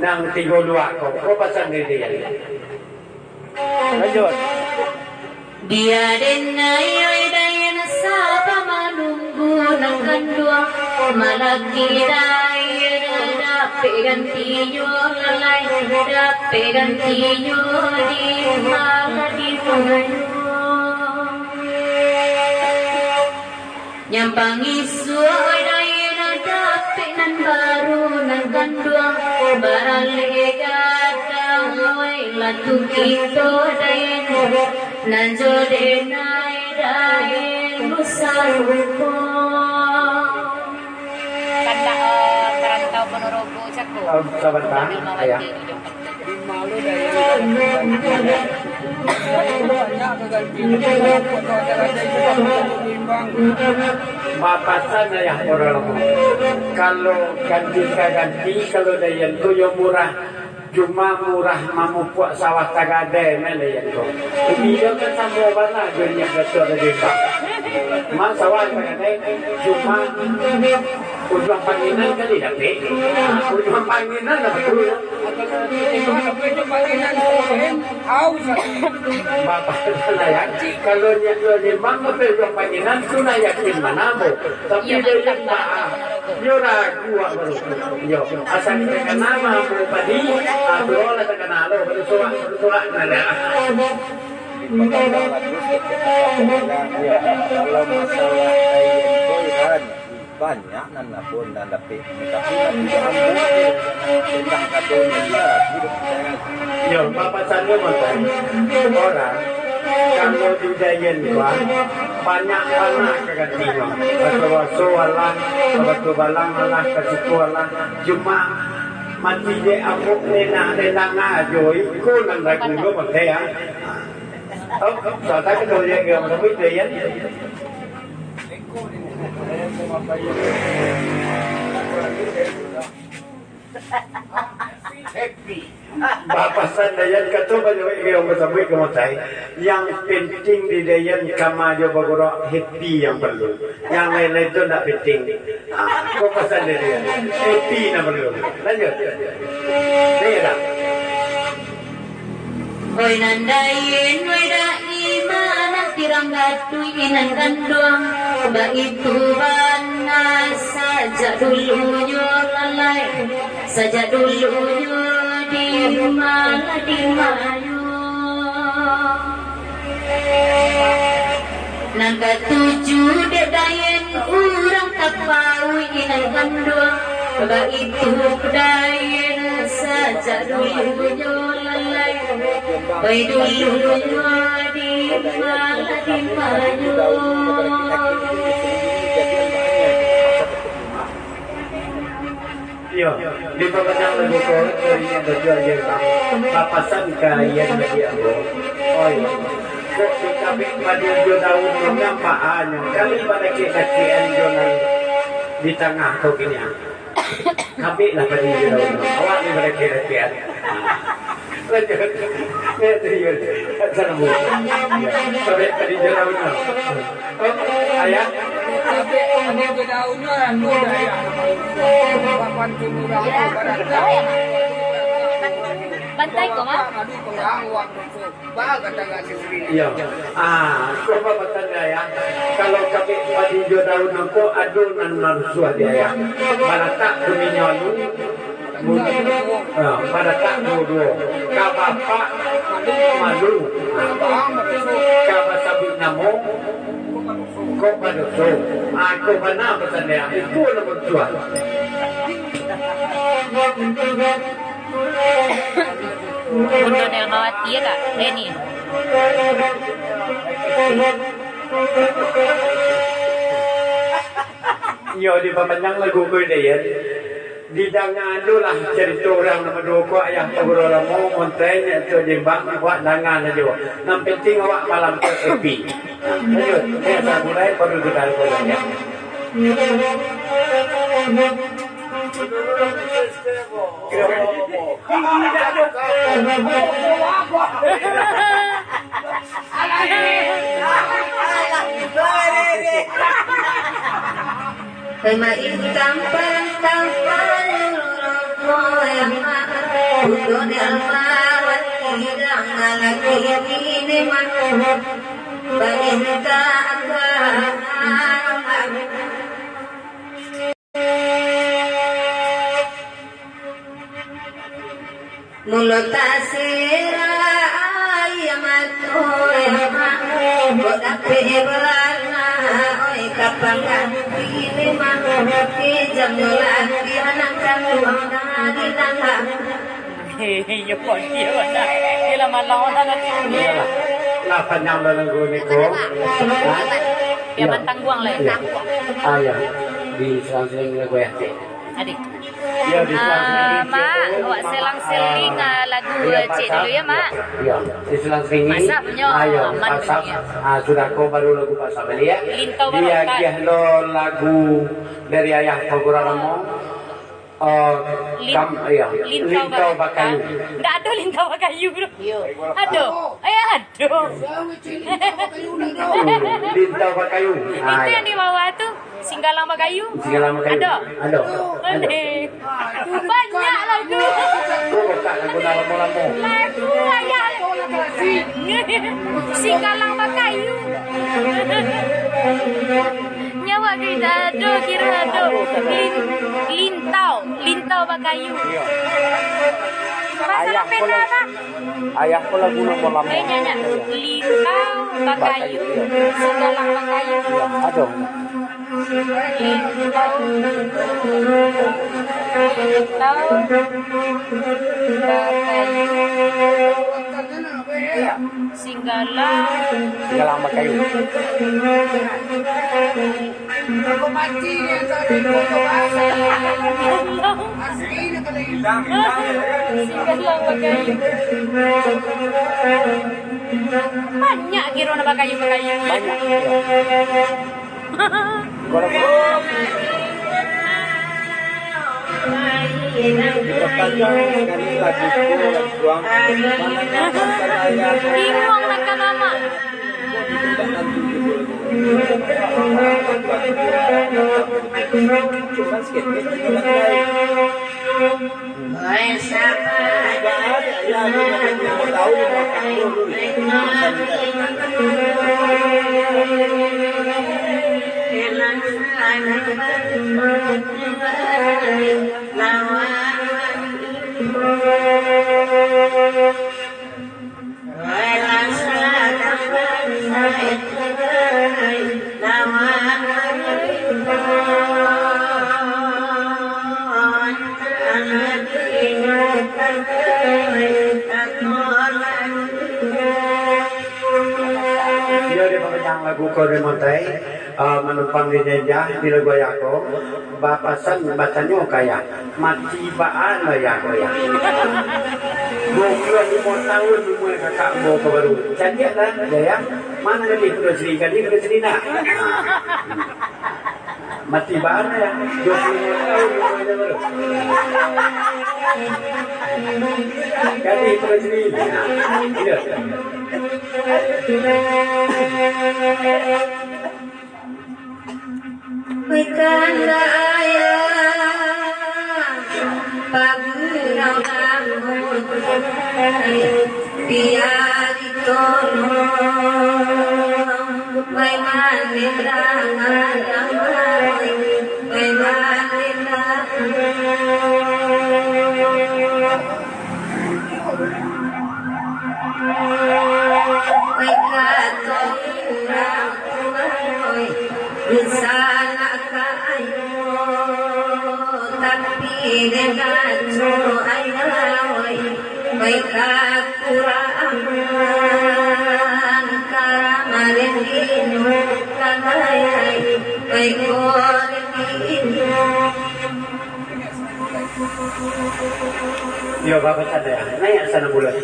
Nang tigo luak ko, ko pasan dari Daian. Lanjut. Dia denai oi Daian saba manunggu nan kanduang, malaki Daian dapek gantinyo lalai, dapek gantinyo di malah di mayu. Nyampang isuak oi Daian dapek nan baru nan kanduang, baralek gadang oi latu kito Daian, nan jo denai Daian lusa lupo. Kandak, eh, Perantau Ponorogo cako. Oh, sabanta, Rimawati ayah. Di Malu Daian. Bapasan ayah urang lamo. Kalau ganti ka ganti, kalau Daian tu yo murah. Cuma murah mamupuak sawah tagadai mah Daian tu. Umi yo kan samo bana jo nyiak gato dari bang. Ma sawah tagadai, cuma ujuang panginan kan didapek. Ujuang panginan lah batua. Bapak lah ya. Kalau nyiak dua limbang, tapi ujuang panginan tu lah yakin bana, Bu. Tapi Daian, ah, yo ragu, ah, baru. Yo, asa kita kenal mah, Bu, padi, ah, tu lah terkenal lo, baru surak, baru surak, nah, dah. Kalau masalah Daian tu, kan, banyak nan lapor, nan dapek. Tapi, tapi ambo tentang kato ni, ya, hidup saya. Yo, bapasan nyo, Mak, urang, kalau di Daian tu, ah, banyak bana ka gantinyo. Baso-baso alah, baso balang alah, ka siko alah. Cuma mati dek ambo, nenak-nenak ajo, iko nan ragu lo pakai, ah. Oh, salah ka dia ke, apa nama itu, Daian? Happy. Bapasan Daian kato banyak baik yang basambuik ka matai. Yang penting di Daian kama jo bagurau happy yang perlu. Yang lain-lain tu ndak penting. Ah, ko pasan dari Daian. Happy nak perlu. Lanjut. Saya dah. Oi nan Daian, oi Daiman, nan tirang gatuih nan ganduang, baitu bana sajak dulunyo lalai, sajak dulunyo di malah di mayu. Nan katuju dek Daian urang tapauik nan ganduang, baitu Daian sajak dulunyo lalai, bai dulunyo di malah di mayu. Iyo, di papanjang lagu ko, dari yang baju aja, Bang. Papasan ka Ian bagi ambo. Oh, iyo. Kok di kabik padi jo daun tu nampak anyo. Kami badakek-dakekan jo nan di tangah ko kini, ah. Kabik lah padi jo daun tu. Awak ni badakek-dakekan. Lanjut. Yo, tu, yo. Salam. Yo. Kabik padi jo daun tu. Ayah. Tapi anu bedaunnyo anu daya. Papan tu murah tu barata. Bantai ko, Mak? Adu pengang wak tu. Ba kata ngan sendiri. Iyo. Ah, ko ba batanda ya. Kalau kami padi jo daun ko ado nan marusuah dia ya. Baratak kuninyo alu. Ah, baratak duo-duo. Ka bapak malu. Ka basabuik namo. Kok badoso. Ah, kok bana pesan dia. Itu lah berjuang. Bunda Nelmawati ya, Kak? Eh, ni. Iyo, dipapanjang lagu ko, Dayan. Didanga dulu lah carito urang nan baduo ko, ayah paguru lamo, montai, nyak tu jimbang, awak danga sajo. Nan penting awak malam tu happy. Lanjut, eh, samulai baru kita lakukan. Tema intang pantang parlu rokok, emak. Udah dermawan, tidak lagi ini mah. Perintah agama. Mulo tasirah aia mato, emak, kok dapek beranak, oi, ka pangganti ni mah, kejam laki anak kanduang dari dalam. Iyo, kok dia mana? Dia lah malam dah nanti. Iyolah. Lah panjang dah lagu ni, ko. Hah? Dia mantangguang lah, ya. Iya. Ah, iya. Di selang-seling lagu ya, Cik. Adik. Iya, di selang-seling, Cik. Mak, awak selang-seling, ah, lagu Cik dulu ya, Mak. Iya, di selang-seling. Masak punya, ah, iya, aman masak punya. Ah, sudah ko baru lagu pasak balik ya. Lintau. Dia barokat. Dia lo lagu dari ayah Togora Ramo. Oh, lin-, kam-, iya, lintau, lintau bakayu. Ndak ado lintau bakayu tu. Iyo. Ado. Eh, ado. Lintau bakayu. Ah, itu yang di bawah tu, singgalang bakayu. Singgalang bakayu. Ado. Ado. Ado. Banyak lagu. Oh, tak lagu lamo-lamo. Lagu ayah. Singgalang bakayu. Nyawa kita ado, kiro ado. Lin-, lintau, lintau bakayu. Iyo. Bahasa ayah Lampeh ko lah, lagu, ayah ko lagu lamo-lamo. Eh, nyanyi. Lintau bakayu, singgalang bakayu. Iyo, ado. Lintau, lintau bakayu. Singgalang. Singgalang bakayu. Singgalang bakayu. Banyak kiro nak bakayu-bakayu. Banyak. Bingung nak ka nama. Iyo, di pangajang lagu ko di Montai, ah, manumpang di janjah di lagu ayah ko, bapasan batanyo ka ayah, mati baa lo ayah ko, yah? Duo puluah limo taun umua kakak ambo ko baru. Cadiak lah, yo, yah. Mano gadih Pudua Sri, gadih Pudua Sri nak? Mati bana, yah. Duo puluah limo taun umahnyo baru. Gadih Pudua Sri. Nah, iyo. Bukan ayah, pagurau rambut, biar ditolong, bai manen dangan ramai, bai manen dangan. Oi, kato urang tuo, oi, salah ka ayo, tapi dek gaco ayah, oi, oi, kakurangan, karamalah dinu, kadai, oi, korek dinu. Yo, babacanda, naiak sana bulan.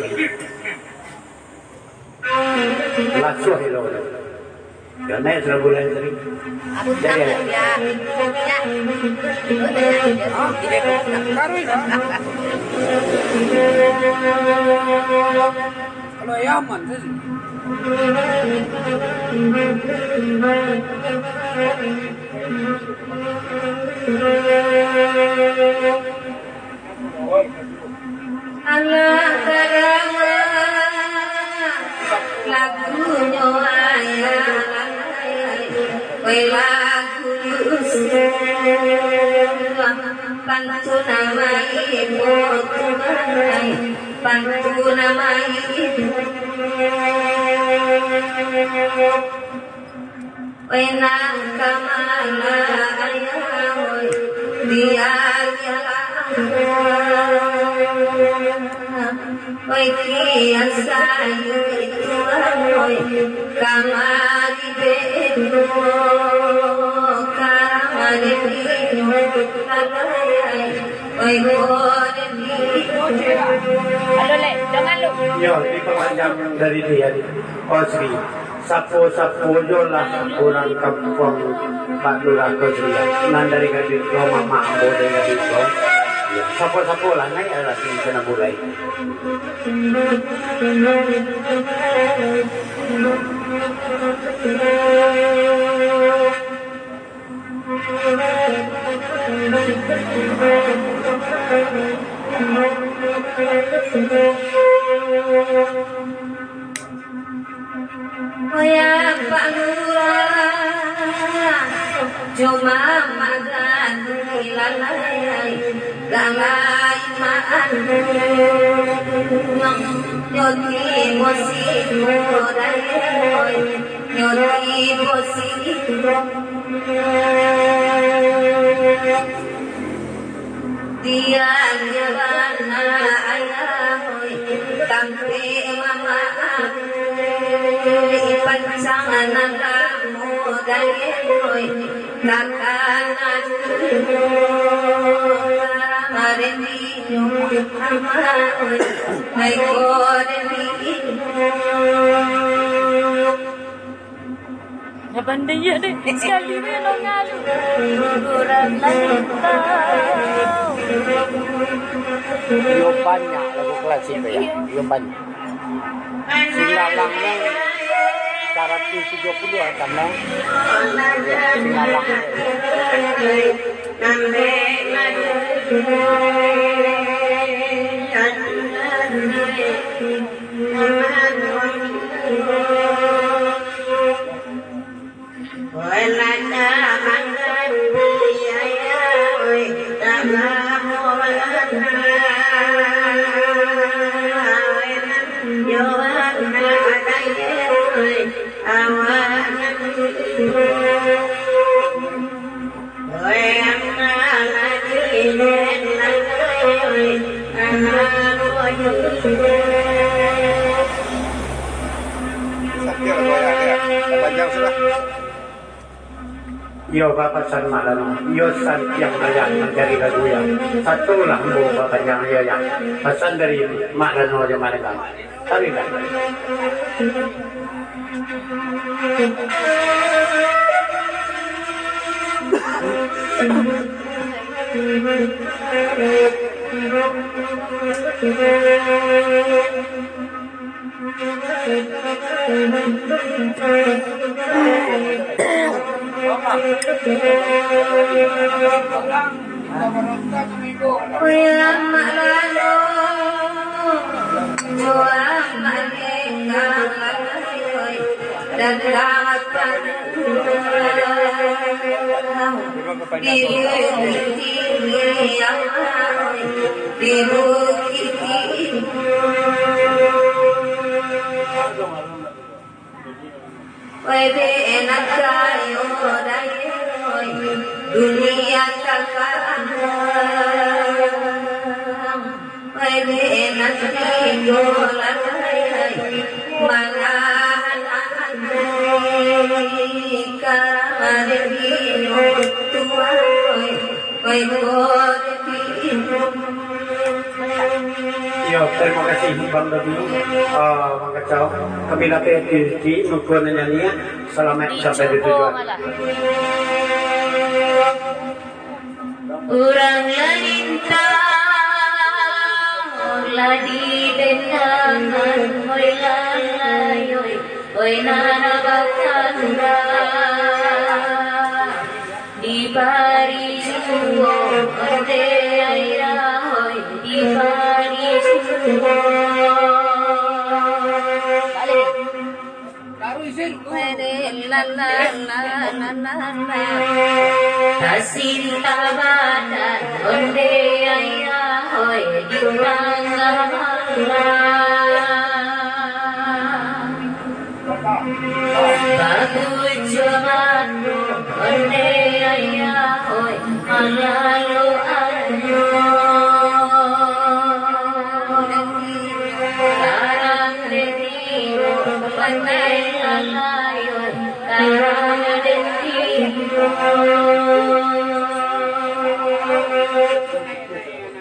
Lasuah elok. Yo, naik sudah bulan tadi. Jadi, ya. Kalau Yaman saja. Alah, kadang lagunyo ayah, weh, lagu Yusuf, pantun amai, pantun amai, pantun amai. Weh, nan ka ma ayah, weh, bialah. Weh, kian sayu itu, weh, kamari beko, kamari beko, weh, kode beko. Halo, Lek, jangan lu. Yo, dipapanjang dari dia, Osri. Sapo-sapo jo lah urang kampuang Pak Lurah ko, nan dari Gading ko, mamak ambo dari Gading ko. Sapo-sapo lah, naik lah sini, kena mulai. Oya Pak Lurah, cuma magani lalai, lalai maan. Nyoti bosi modai, nyoti bosi. Dian jo bana ayah, oi, tampek mamak, oi, pancang nan lamo dayah, oi, takana kamarin dinyo amak, oi, baiko demi. Dah pandai ya, dek. Sekali pun yang nongol tu. Kurang lagi tahu. Yo banyak lagu klasik tu, ya. Yo banyak. Singgalang ni saratus tujuh puluh kan, no? Yo, Singgalang. Iyo, bapasan Mak Lano. Iyo, santiang ayah mancari lagu, ya. Satulah ambo bapanjang, iyo, ya. Pasan dari Mak Lano jo Mak Lenggang. Taruihlah. Kuya Mak Lano, jual Mak Lenggang, dan dapat di bukit tinggi, di bukit tinggi. Wai dek nan kayo dayoi, dunia takah. Wai dek nan tigo lalai, manahan ati ka dek dino tuai. Wai ko dek dino. Iyo, Tarimo kasih Bang Dodi, ah, Bang Kacau. Kami lapeh di, di muko nanyani, ya. Salamaik sampai di tujuan. Urang lah lintang, lah di dendangan, oi lalai, oi, oi nan batangga. Dibari juo onde ayah, oi, dibari juo. Tasinta badan onde ayah, oi, di tangah malam. Babujuah mano onde ayah, oi, malalo ayo. Tarang dek tiro pandai lalai, oi, tarang dek tiro.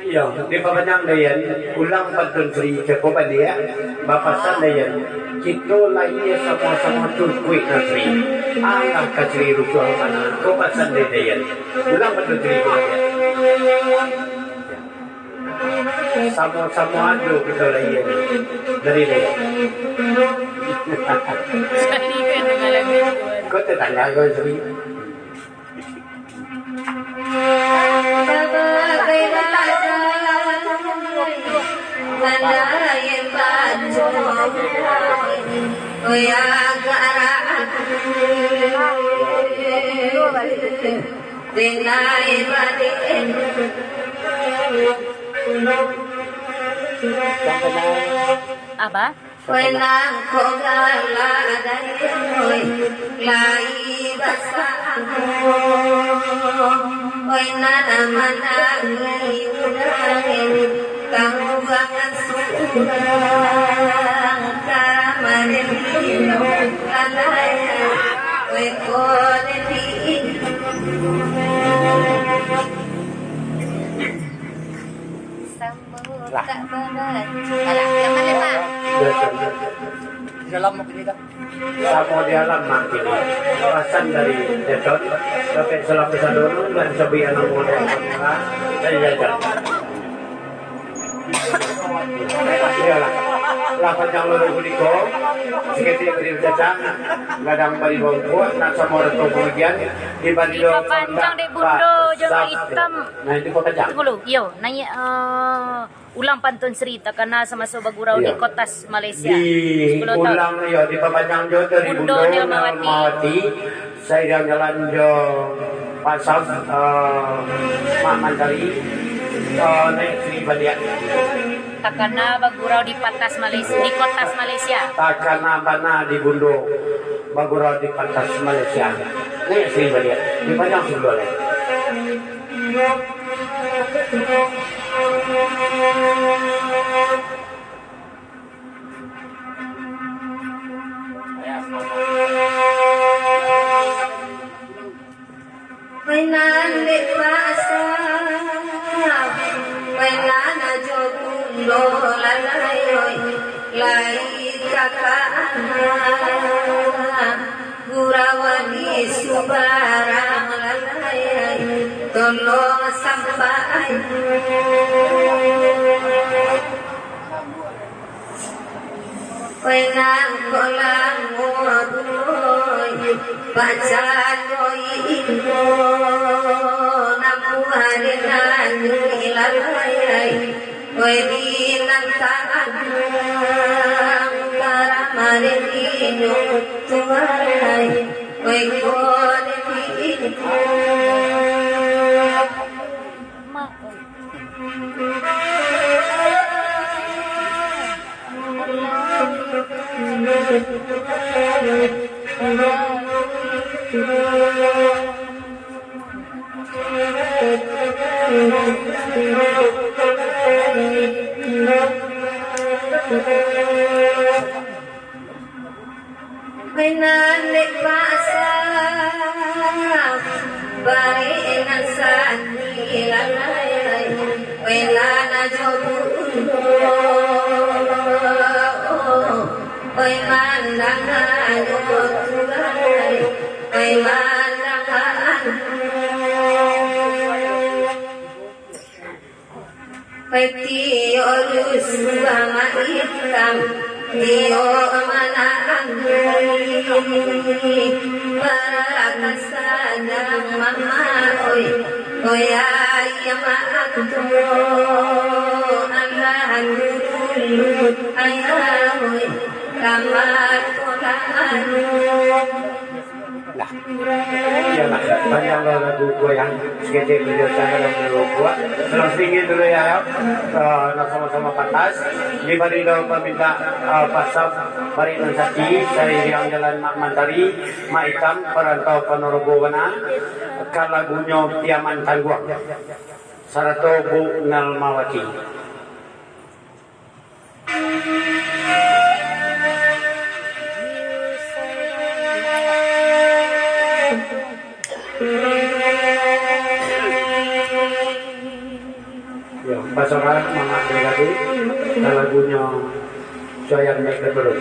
Iyo, dipapanjang Dayan, ulang pantun Sri cako baliak, bapasan Dayan, kito lahia samo-samo cukuik nan Sri, alah ka Sri rusuah bana, ko pasan dari Dayan, ulang pantun Sri ko baliak. Samo-samo ado kito lahia dari Dayan. Ko tetangga ko Sri. Apa? Oi nangko galak dayang, oi, lai basamo. Oi nan manangi urang, tabuang surang ka marinding lalai. Oi ko di Lah. Alah, yang mana, Pak? Di dalam mungkin itu. Samo di alam mah kini. Pasan dari Teton, sampai salam pesan dulu, dan sabuik anak muda. Dari jajan. Iyolah. Lah panjang lurus kuniko, saketek bari cacang, gadang bari bongkok, nak samo datang pengajian, di barido panjang dek bundo, jo nak itam. Nah, itu kok pacah. Tunggu dulu. Iyo, naiak, eh, ulang pantun Sri takana samaso bagurau di Kotas Malaysia. Di ulang, iyo, dipapanjang jo dari Bundo Nelmawati. Sairang jalan jo Pak Sam, eh, Mak Mantari, eh, naiak Sri baliak. Takana bagurau di Patas Malaysia, di Kotas Malaysia. Takana bana di Bundo, bagurau di Patas Malaysia. Naiak Sri baliak. Dipanjang Sri baliak. Mainan dek pasar, mainan ajo bundo lalai, oi, lai kakak gurau di subarang lalai, tolong sampai. Oi nangko lamo bundo, pacandoi inyo, namuah den nani lalai. Oi di nan taadang, karamah den inyo tuai. Oi ko den inyo. Mainan dek pasar, bari nan sani lalai, mainan ajo bundo. Peti urus bama itam, iyo manangi, barakas sadang mama oi, oi ayah mak tu, alah dulu ayah oi, kamar tu lah anu. Lah. Iyolah, panjang lah lagu goyang. Saketek baliau tangan dalam lagu kuat. Salang singit dulu ya, ya. Eh, nak sama-sama pantas. Di barindo paminta, eh, pasal bari nan sati, sariang jalan Mak Mantari, Mak Itam, Parantau Ponorogo Wana, ka lagunyo Piaman Tangguang. Sarato Bu Nalmawati. Yo, basorak mamak dek tadi, ka lagunyo Suayan Baik Baturun.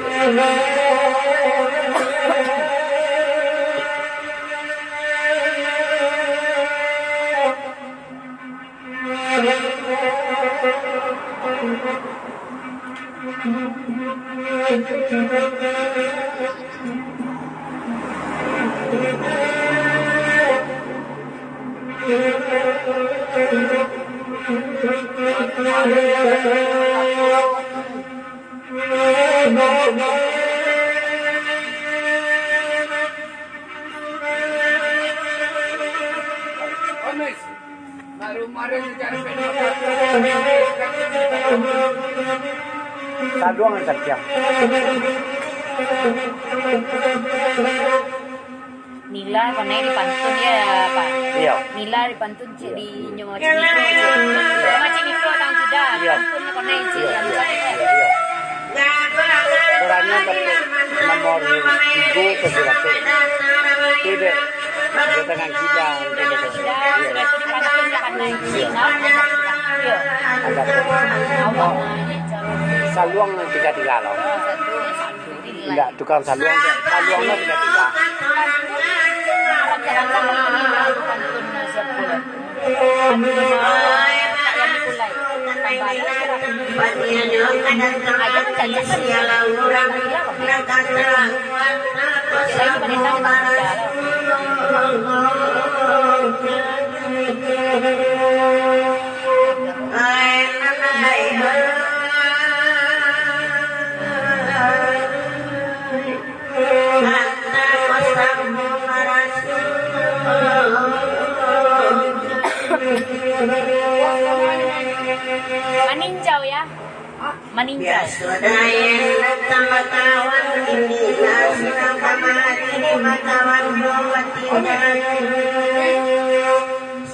Saduang nan cantiang. Nila konai di pantun ya, Pak? Iyo. Nila di pantun cik di nyo cik Niko, cik. Nyo cik Niko tang tidak. Iyo. Pantun nyo konai cik. Iyo, iyo, iyo. Perannya tapi nomor tigo ke seratus. Tidak. Di tengah sidang, di tengah sidang. Iyo. Di pantun nyo konai cik. Iyo. Nah, iyo. Ada. Awak. Saluang nan tiga-tiga lah. Indak, tukang saluang, saluang lah tiga-tiga. Maninjau, ya. Maninjau.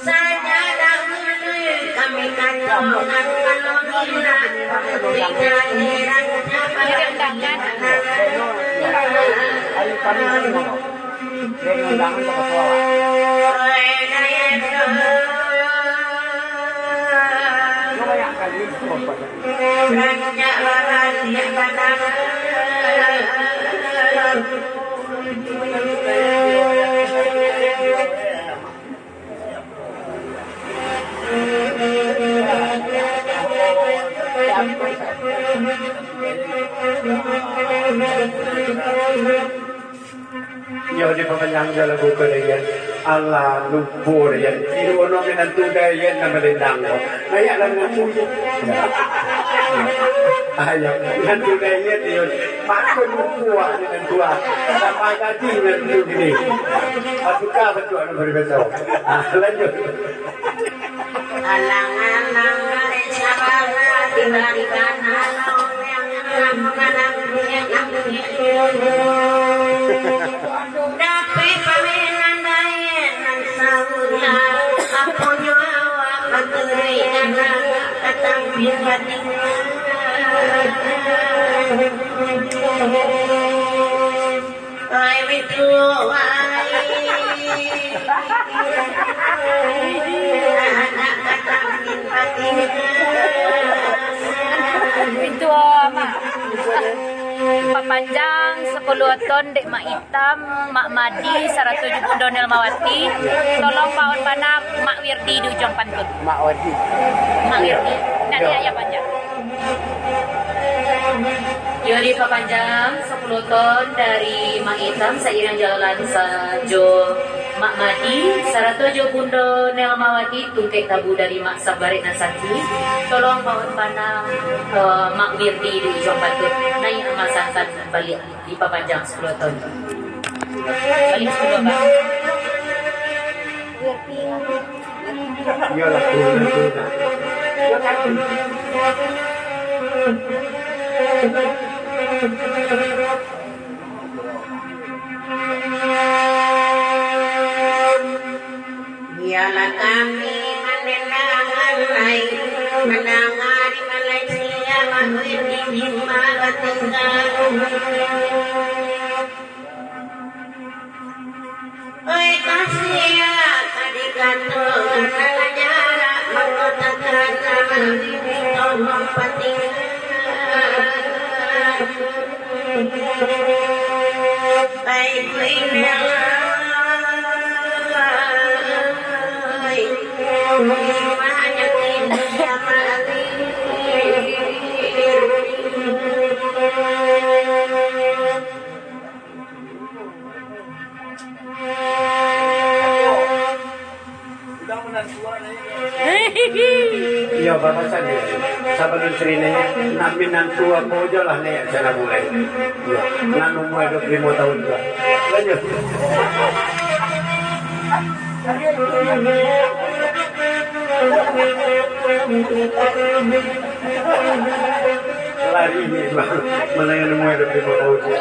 Saja dahulu kami katakan, kalau tidak, tidak heran. Yo, di pamanjang jo lagu ko, Dayan. Alah, lupo, Dayan. Iduik ono minantu Dayan nan balendang ko. Layak lah minantu je. Ayo, minantu Dayan, yo. Patut lupo, ah, minantu, ah. Tambah gaji minantu kini. Pasuka betul, anu, bari besok. Ah, lanjut. Alang-alang dek sabana, dibarikan alang yang manang. Dapek pamenan Dayan nan saurang, aponyo awak baturuik anak katampil batinggal. Ai, bituo, ai. Anak katampil batinggal. Bituo, Mak. Papanjang sapuluah ton dek Mak Itam, Mak Madi, sarato jo Bundo Nelmawati. Tolong paun bana Mak Wirdi di ujuang pantun. Mak Wirdi. Mak Wirdi. Nak Yo. Lihat yang panjang. Yo, dipapanjang sapuluah ton dari Mak Itam, sairiang jalan sajo Mak Madi, sarato jo Bundo Nelmawati, tungkek tabu dari Mak Sabarek nan sakik. Tolong paun bana, eh, Mak Wirdi di ujuang pantun. Naiak masankan baliak. Dipapanjang sapuluah ton. Baliak sapuluah, Bang. Iyolah, turun, turun. Bialah kami mandendang alai, mandanga di Malaysia, manuih di Bima batingga. Oi, kasiah ka dikato, karano jarak mangko takana, manuih di Tomong patingga. Iyo, bapasan yo. Sabalun sirine, nak minantu apo jo lah, Nek, sanak bulai. Iyo, nan umua duo puluah limo taun tu. Lanjut. Lari ni, Bang. Mana yang nemu ada terima tahu dia.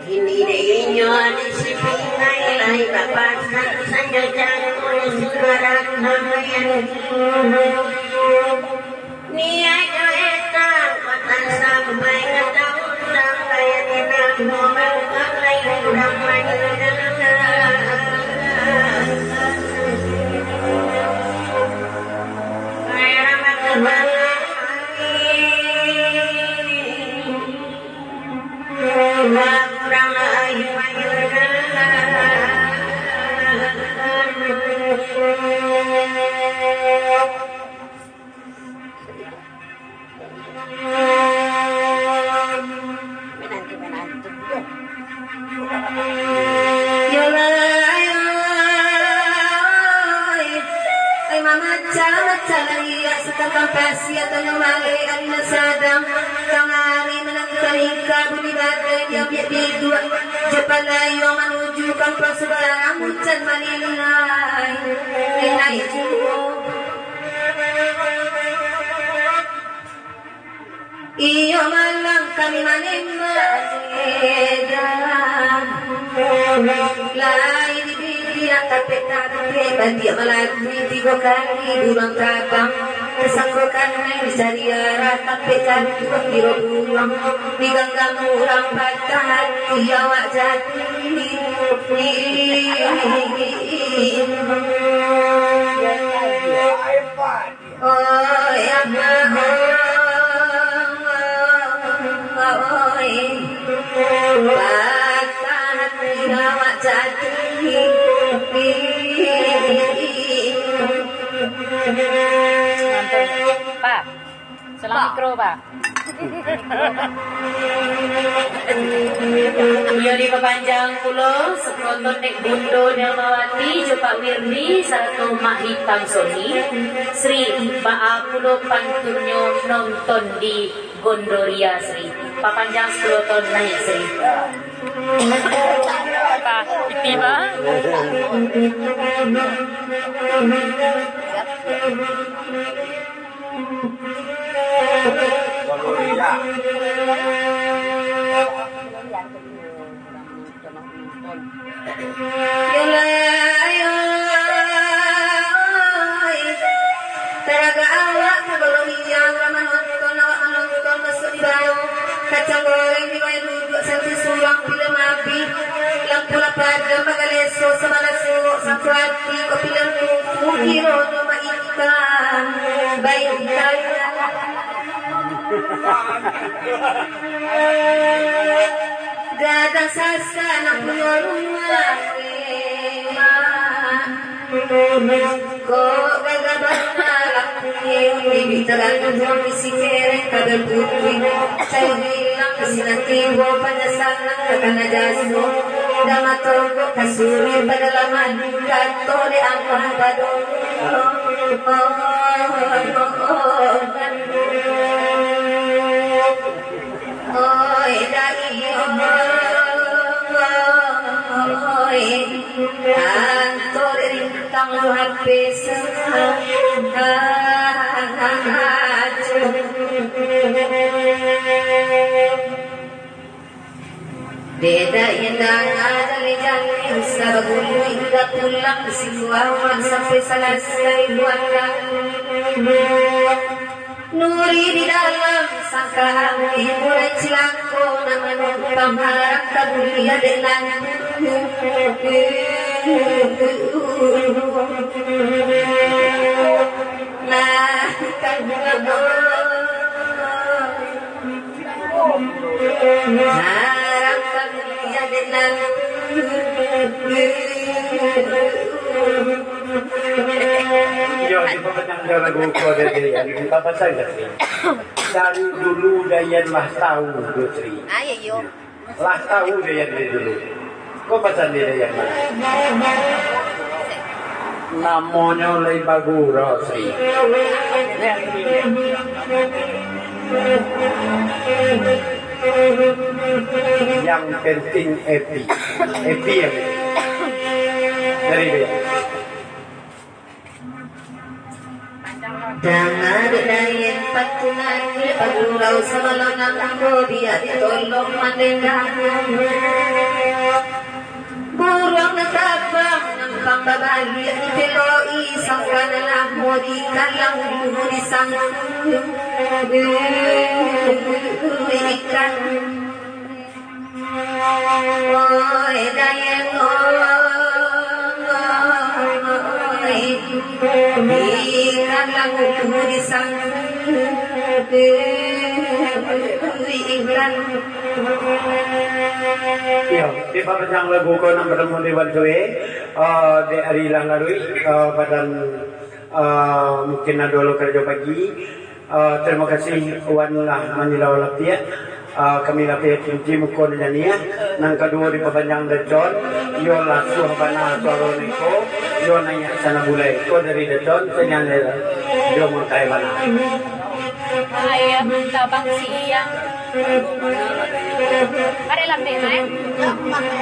Kini dek inyo di sipingai lai bapasan, sanjo jago di sukarang namayan. Niaiknyo etang kota sampai ka daun, sampai di namo mangkalai urang manyanang. Kaya ramak Yo lai, oi. Ai mamacah-macah lai, ya, satampang pasia tanyo maleh, angin sadang. Tangah ari manangkang hingga bunyi badai, diambiak biduak. Jo pandayuang manuju kampuang subarang, hujan malinai, linai juo. Iyo malang kami manembak edan. Lai dibidiak tapek-tapek, batiak malati tigo kali buruang tabang. Tasangko kanai dicari arah, tapek kantuang kiro buruang. Diganggam urang patah hati awak jadi. Oi, abah, oi, patah hati awak jadi. Mantap. Pak. Salam mikro, Pak. Iyo dipapanjang pulo, sapoton dek Bundo Nirmawati jo Pak Wirdi sarato Mak Hitam Sony. Sri, baa pulo pantunnyo nonton di Gondoria, Sri? Papanjang sapuluah taun lai, Sri. Pak, piti, Pak. Yolah, yolah, taragak awak ka Balo Rijang, ka manonton awak manonton basuak di bawah, kacang goreng di bawah duduak, santi surang, pilem abih, lampu lah padam, bagaleso, sabalah suok, satu ati, kok pilem tumpu, kironyo baikan, baikan. Gadang sasak nak punyo rumah, eh, mak. Kok gagah bana lakunyo, bibik taranduang isi kereng kabel putih. Cair hilang isi nan tibo, panyasalan ka kana jaso. Dama togok kasuri padalaman, kato dek amah pado. Oi, dai, oi, anto rintang jo H P sa-, Dek dai nan jaleh-jaleh, usah bagulu indak pulang, di situ awak sampai salasai buatan. Nuri di dalam sangkaan, di mulai cilako, nak manumpang harap ka buliah dek nan. Nah, kan. Iyo, di pamandang lagu ko dari, dari, dari, dari dulu Dayan lah tahu tu, Sri. Ah, iyo, iyo. Lah tahu Dayan dari dulu. Ko pasan di Dayan mah? Namonyo lai bagurau, Sri. Yang penting happy. Happy yang penting. Dari Dayan. Danga dek Dayan patunan, dek pagurau sabalun ambo, biak ditolong mandendang. Buruang nan tabang nampang babaliak diteloi, sangka nan lamo dikalang dulu disangku ikan. Oi, Dayan, oi, ikan lagu tu disangka ikan. Iyo, di papanjang lagu ko nan bartemu di Bantuai, eh, di hari lah laruik, eh, badan, eh, mungkin ado lo karajo pagi. Ah, tarimo kasih wan lah manilau lapiak. Ah, kami lapiak cuci muko nan janiah. Nan kaduo dipapanjang Dacon, iyo lasuah bana suaro niko, iyo naiak sana bulai. Ko dari Dacon, sanyalir jo mangkai bana. Ayah tabang siang. Ada lambek, eh?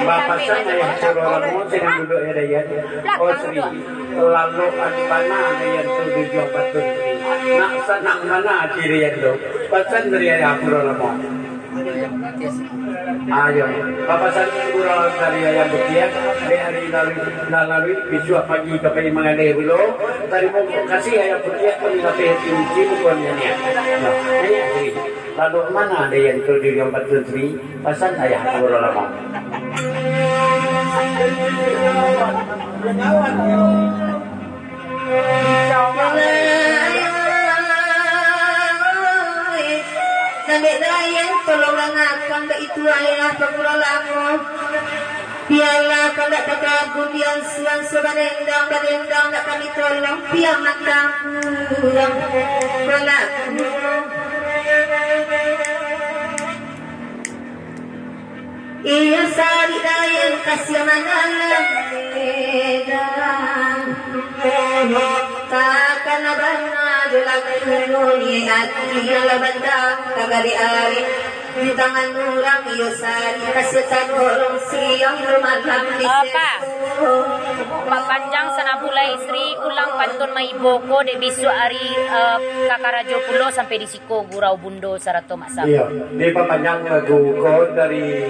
Bapasan ayah suaro lamo, sanang duduak ya, Dayan. Oh, Sri. Lalok bana Dayan tu tujuah batun. Nak sanang bana cirian tu. Pasan dari ayah puro lamo. Ayo, papasan puro dari ayah butiak, di hari lalu, lalu, bisuak pagi ka pai mangadai pulo. Tarimo kasih ayah butiak, kami lapeh hati uji bukan niat. Nah, ini Sri. Lalok bana Dayan tu tujuah batun, Sri. Pasan ayah puro lamo. Nambek Dayan, tolong rangakan baitu ayah puro lamo. Bialah kandak takabun diansu-ansu, badendang-badendang nak kami tolong, pia mantang. Balaku. Kasiah manalang beda. Takana bana jo laku ni ati nan lah batang tagadi ari. Di tangan urang iyo sari, kasiah tadorong siang jo malam di Apa? Seso. Pak Panjang Sanabulai Istri, ulang pantun maibo ko dek bisuak ari, eh, ka karajo pulo sampai di siko Gurau Bundo sarato Mak Saf. Iyo, dipapanjang lagu ko dari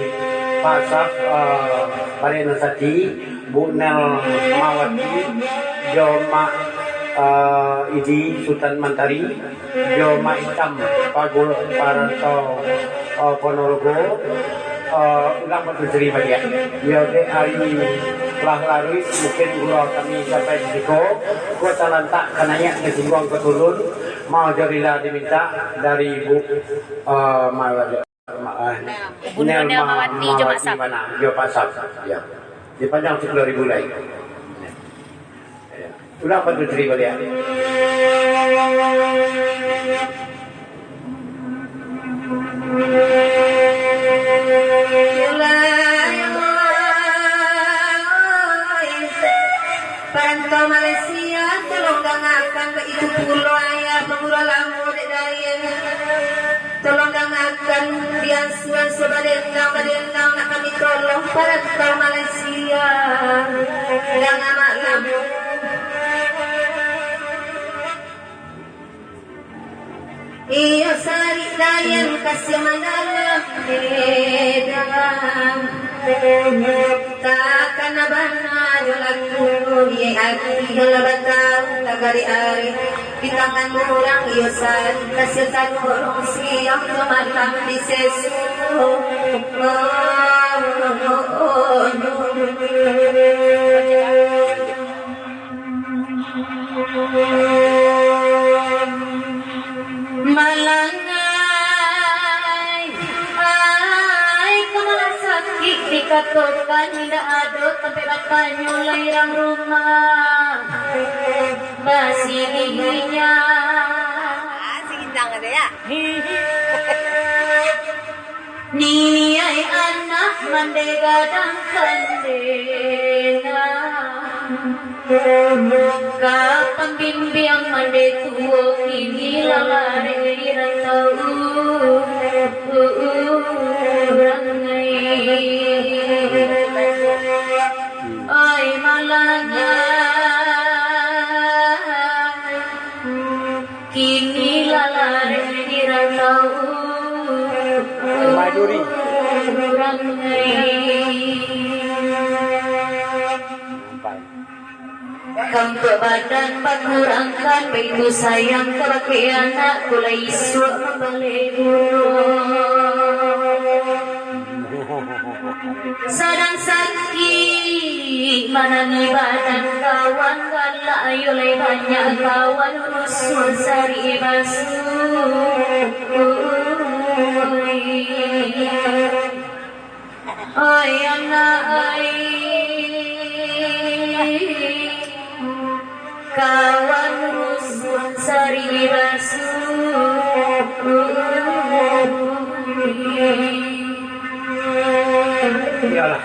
Pak Saf, eh, Parian Sati, Bu Nel Mawati, jo Mak, eh, Idi Sutan Mantari, jo Mak Itam Pagul Parantau, eh, Ponorogo, eh, ulang pantun siri baliak. Iyo, dek ari lah laruik, mungkin gurau kami sampai di siko, ko talantak ka naiak, tasingguang ka turun, mau jo rila dimintak dari Ibu, eh, Mawati. Ma-, eh, Bunda Nel Nel Ma-, Mawati jo Mak Saf. Mawati Mana, jo Pak Saf. Ya. Dipanjang sapuluah ribu lai. Ya. Ulang pantun siri baliak. Parantau Malaysia, tolong dangakan, baitu pulo ayah pangurau lamo dek Dayang. Tolong dangakan, diansuran sabadendang-badendang, nak kami tolong parantau Malaysia. Danga maklum. Iyo sarik Dayang kasiah manalang beda. Takana bana jo laku ni ati nan lah batang tagadi ari. Di tangan urang iyo sari, kasiah tadorong siang jo malam di seso. Malangai, ai, kama lah sakik dikatokan, indak ado tampek batanyo lai urang rumah. Basinihnyo. Ah, si Ginjang ado, ya? Ni ai anak mandeh gadang kandenang, ka pambimbiang mandeh tuo, kini lah lareh di rantau urang ai. Ai malangai. Kini lah lareh di rantau urang ai. Kampuak badan bakurangkan, baitu sayang kabake anak, ko lah isuak mambaleh bundo. Sadang sakik manangih badan kawan, galak ayo lai banyak kawan, rusuah sarik basuh. Oi anak ai. Kawan rusuah sarik basuh. Iyolah.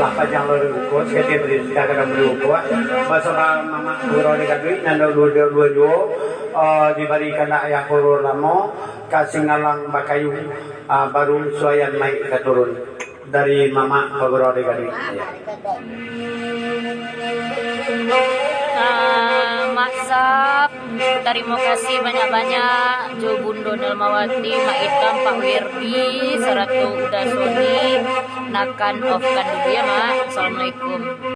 Lah panjang lo dibuka, sakali bari, sakali bari buka. Basama mamak guru di Gaduik, nan duo, duo, duo juo, eh, dibarikan ayah puru lamo, ka Singgalang Bakayu, ah, baru suayan naik ka turun. Dari mamak pagurau di Gaduik. Ah, Mak Saf, tarimo kasih banyak-banyak jo Bundo Nelmawati, Mak Itam, Pak Werdi, sarato Uda Sony. Nakan off-kan dulu ya, Mak. Assalamualaikum.